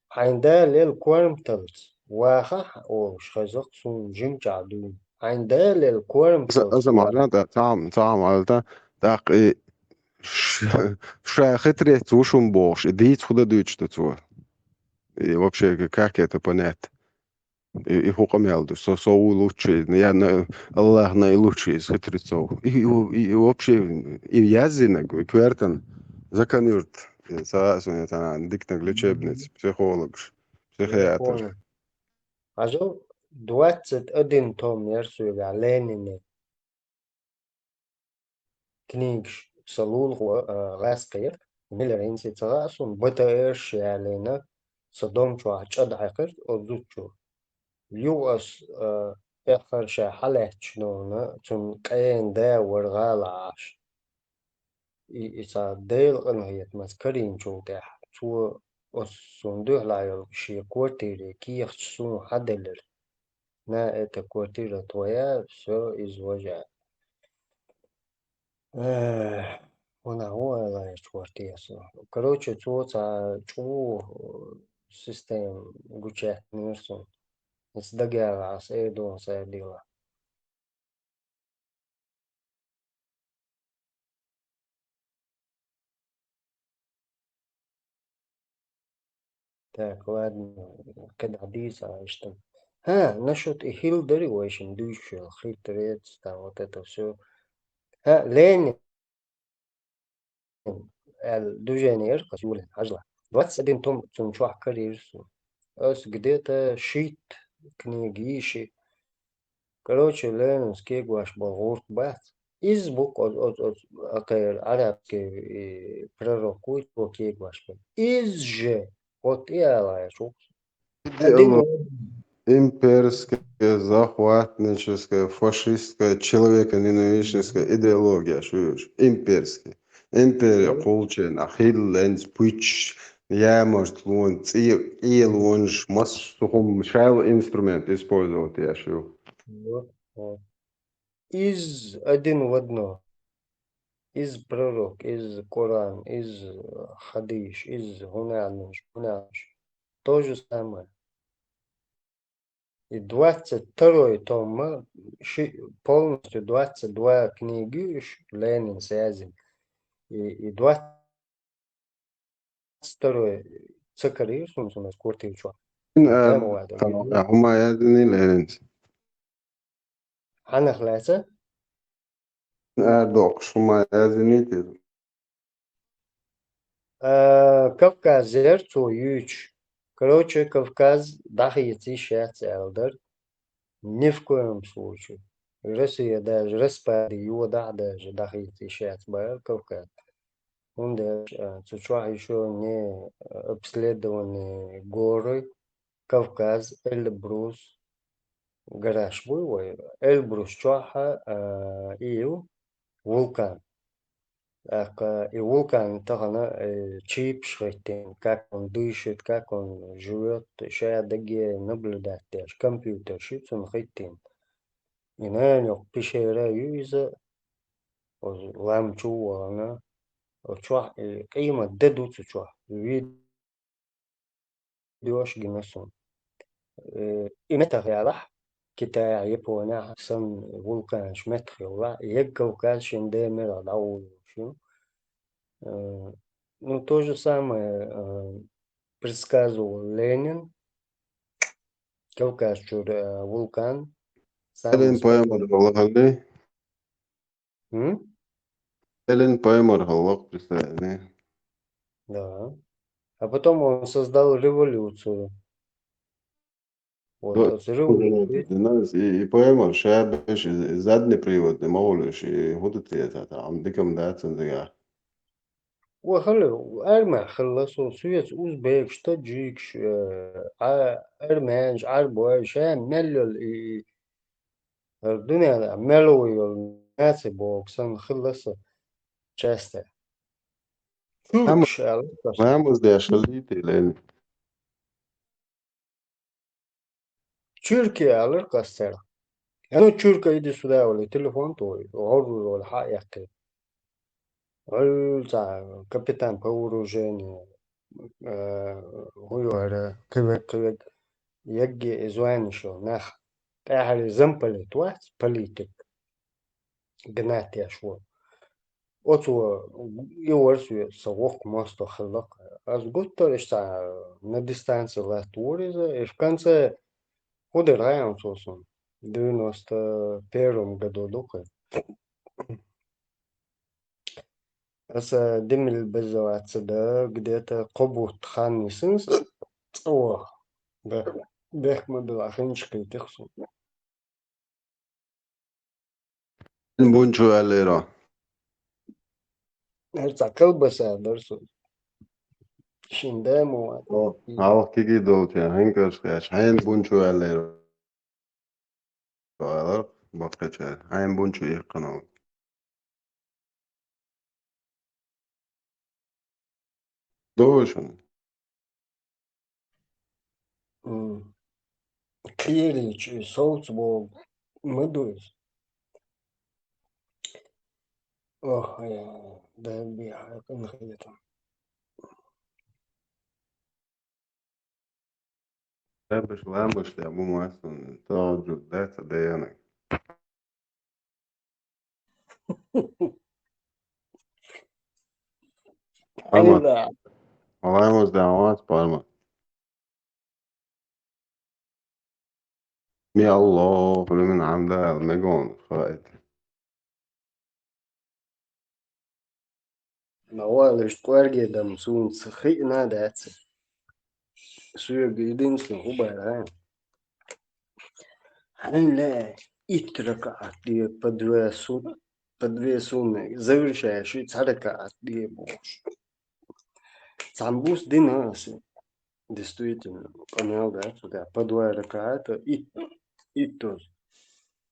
хьайн да лел кормталц, вахахь олуш хеза-кх суна жимчохь дуьйна. Хьайн да лел кормталц. Аса, аса ма ваха. Ца-, ца-, ца-, ца-, ца-, тӀаккха и ш-, ша хитрец ву шуна бохуш, и дийца хӀун дан дуьйцуш ду цо? И вообще, как это понять? И, и хӀун къамел ду? Со, со ву лучший, я на, Аллах наилучший из хитрецов. И, и, и, и вообще, и яздинарг, и коьртан, закон юрт, и ца, ца, ца, дикнарг лечебница, психологаш, психиатраш. Хьажал, двадцать один том яра соьгахь Ленинан. Книгаш сан лулахо, а, гӀаьскхера, милла хӀинца ца хаьа суна, Б Т Р-ш ялийна, сан дом чохь чӀа дӀахьаькхира оцу зудчо. Юха ас, а, эххар ша хьалаьттачу новна, цунна къена да вара гӀала Ӏаш. И, и цхьа Делан къинхетамца карийначул тӀаьхьа, цо оцу суна дуьхьал йолу шен квартире кехаташ суна хьаделира. На, эта квартира твоя, всё, извожа. Эх, ванах вон ала эта квартира со. Короче, цо цхьа чӀу система гучаьттинера суна. Иза дагаяла ас эр ду аса дела. Так, ладно, кхидӀа дийца иштта. ХӀа, насчёт и хилла дари вайшин дуьйцуш йолу хитрец, там вот это всё. ХӀа, Ленин аьлла движение яра кхас юлин хьажла. Двадцать один том цунна чохь карийра суна. Ас где-то шийтта книга йийши. Короче, Ленинс кегош болу гӀурт бац. Иза бу-кх оз-, оз-, оз-, акхер арабский, и, пророк вуй, цо кегош болу. Иза же, вот и ала аьлла ву. Идеология. Имперская, захватническая, фашистская, человеконенавистническая идеология, шу ю, имперская. Интер кхулчен, ахилл, энц, пуч, ямарт лон, цӀе, цӀе лонаш, массо хӀума, шайл инструмент использовать еш ю. Вот, вот. Из один в одно. Из пророк, из Коран, из хадиш, из гунанаш, гунанаш. То же самое. И двадцать второй том, ши-, полностью двадцать два книги ш-, Ленин связан. И, и двадцать второй цакарир, сумсумас куртичо. Ин, а, Тема вада. Хама язни Ленин. Хьанах лаьца? Ардокхуш хӀума яздинийта иза. Э, Кавказера цо юьйцуш. Короче, Кавказ дӀахийца йиш яц аьлла дара. Ни в коем случае. Россия даже распаде йодахь даже дӀахийца йиш яц баьлла Кавказ. ХӀунда аьлча, э, цу чохь ещё не, э, обследованы горы, Кавказ, Эльбрус, гараж буй вай, Эльбрус чохь, а, и ю вулкан. ТӀаккха и вулкан тахана, э, чипаш хӀиттина, как он дышит, как он живёт, ша даге наблюдать деш, компьютер ши цунна хӀиттина. И нана йоккха пещера ю иза, оцу лам чу а вахана, оцу чохь и къемат де ду цу чохь. Вид- Дош гина суна. Э, и меттах ялахь, Китайхь, Японехь санна вулканаш меттах йолахь, ег Кавказ шен ден мирах дӀагӀур йолуш ю. Э, ну, то же самое, э, предсказывал Ленин, Кавказ чуьра, э, вулкан. Ленин поэмара хӀаллакьхьаллий? М? Эллин поэмара хӀаллакьхьалла, представляешь? Да. А потом он создал революцию. Вот, вот, оцу революцию. И, и поэмара ша беш, и, и задний приводный ма волуш, и хӀун ду те, та, та, ам дикам дац ан дагахь. Ва хала, армехь хилла со, соьца узбекаш, таджикаш, э, а, армянаш, Ӏарбой, ша мел йолу и, и, ХӀара дуьненахь мел ву йолу наций боху санна хилла сан часто. Чуркаш аьлла. Ламаз деш хилла те, Лени? Чуьрки аьлларг ас царах. Я ну, чурка, иди сюда, олий, телефон твой, гӀур ву, олий, хьа а эккхий. Валла цхьа капитан по вооружению, э, хӀун ю хӀара, кхин верг, кхин верг, егге и званеш йолу нах. ТӀаьхьара замполит вац, политик, гнать еш волу. Оцо и вара соьца сан воккха мостагӀ хилла-кх. Ас гуттар а иштта на дистанции латтавора иза, и в конце хӀун дира хаьий цо суна? Девяносто первом году ду-кх. Аса димил беза вац ца да, где-то кхо бутт хан йисина сан цӀа ваха. Бех-, бехк ма билла, хинча кхийтира суна. Бун чу аьллера? ХӀара цхьа колбаса дара суна. Шин да ма вац. О, хьалха киги долчу, хьаьнгара кхаьчча, хьайна бун чу аьллера? Аьлла, баккхича, хьайн бун чу иккхина. Дозуна. М. Кхерийча и совца боху ма ду иза. Ох, я, дай бихьа, къинхетам. Дебаш ламаш тӀе бу массунна, тӀаьхьа жуьгтаца дайонаг. Парма. Ламаш да вац парма. Ми Аллаху лиман хьамда ал мегон хаит. Ма валаш кӀорге дам суна ца хиъна дац. Соьга и динцна хӀун бара? Хьайна лаьа итт ракаӀат де, по две су-, по две сунны, завершающий цхьа ракаӀат де бохуш. Цхьана бус дина аса. Действительно, къамел дац, да, по два ракаӀата итт, итт доз.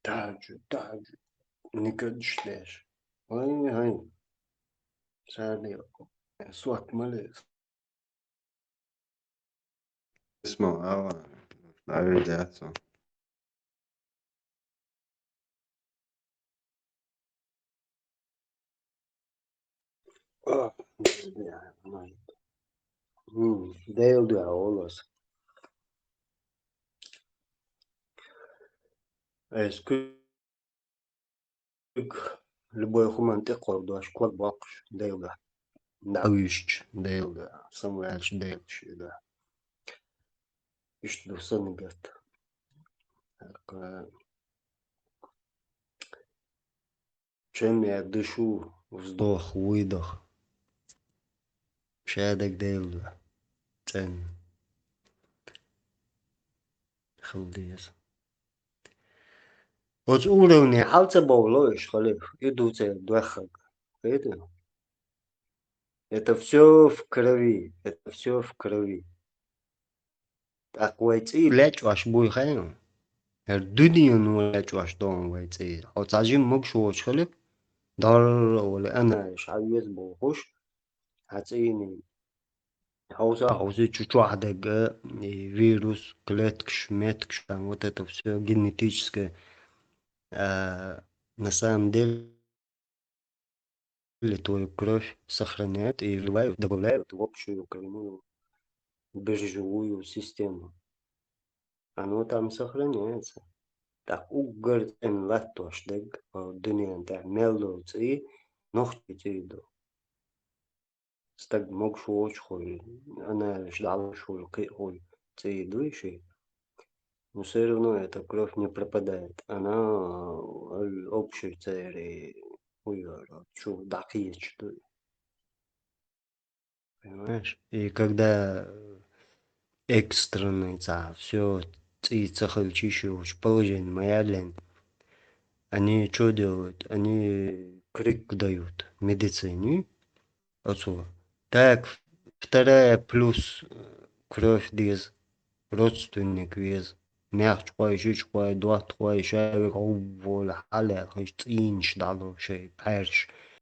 Тахьаджуд, тахьаджуд, никадаш деш. Хьай, хьай. Царни сот мали. Письмо, ава, наведяться. А, бля, май. М, Дейл дуа олос. Эс куьг любой хуман тӀекхолдош, ког боккхуш, Дейл дуа. ДӀавуьйшучу, Дейл дуа. Самваьлча, Дейл ши дуа. Иштта ду сан нигат. ТӀаккха чем я дышу, вздох, выдох. Шадак Дейл дуа. ЦӀена. Хила деза. Оцу уровне хьал ца бовло уьш, халиф, и ду церан доьххарг. Хета? Это всё в крови, это всё в крови. ТӀаккха вай цӀий лечкъош буй хьайна? ХӀара дуьнено лечкъош ду вай цӀий. Хьо цхьа жимма могуш воцуш хиларг, дарра а волу анализ хьан веза бохуш, хьан цӀийний. Хьовса, хьовсий чу чохь дерг, и вирус, клеткаш, меткаш, там вот это всё генетическое. А, на самом деле, твою кровь сохраняют и вливают, добавляют в общую коренную биржевую систему. Оно там сохраняется. Так, уггар цӀена латтош дерг, а, дуьненан тӀехь мел долу цӀий, нохчийн цӀий ду. Стаг могуш воцуш хуй, анализ дӀалуш хуй, кхиъ хуй, цӀий дуй ши. Но всё равно эта кровь не пропадает. Она, э, общий церан хуй, чу дӀакхечаш дуй. Понимаешь? И когда экстренный цхьа, всё, цӀий ца хилча йиш йолчу положение ма яьллина, они чё делают? Они крик дают медицине. Оцо. Так, вторая плюс, э, кровь деза, родственник веза. Маьхча кхой, шича кхой, дотта кхой, шаверг гӀоввола, хьалаьлла, хиш цӀийнаш дӀало шайн пхьаьрш.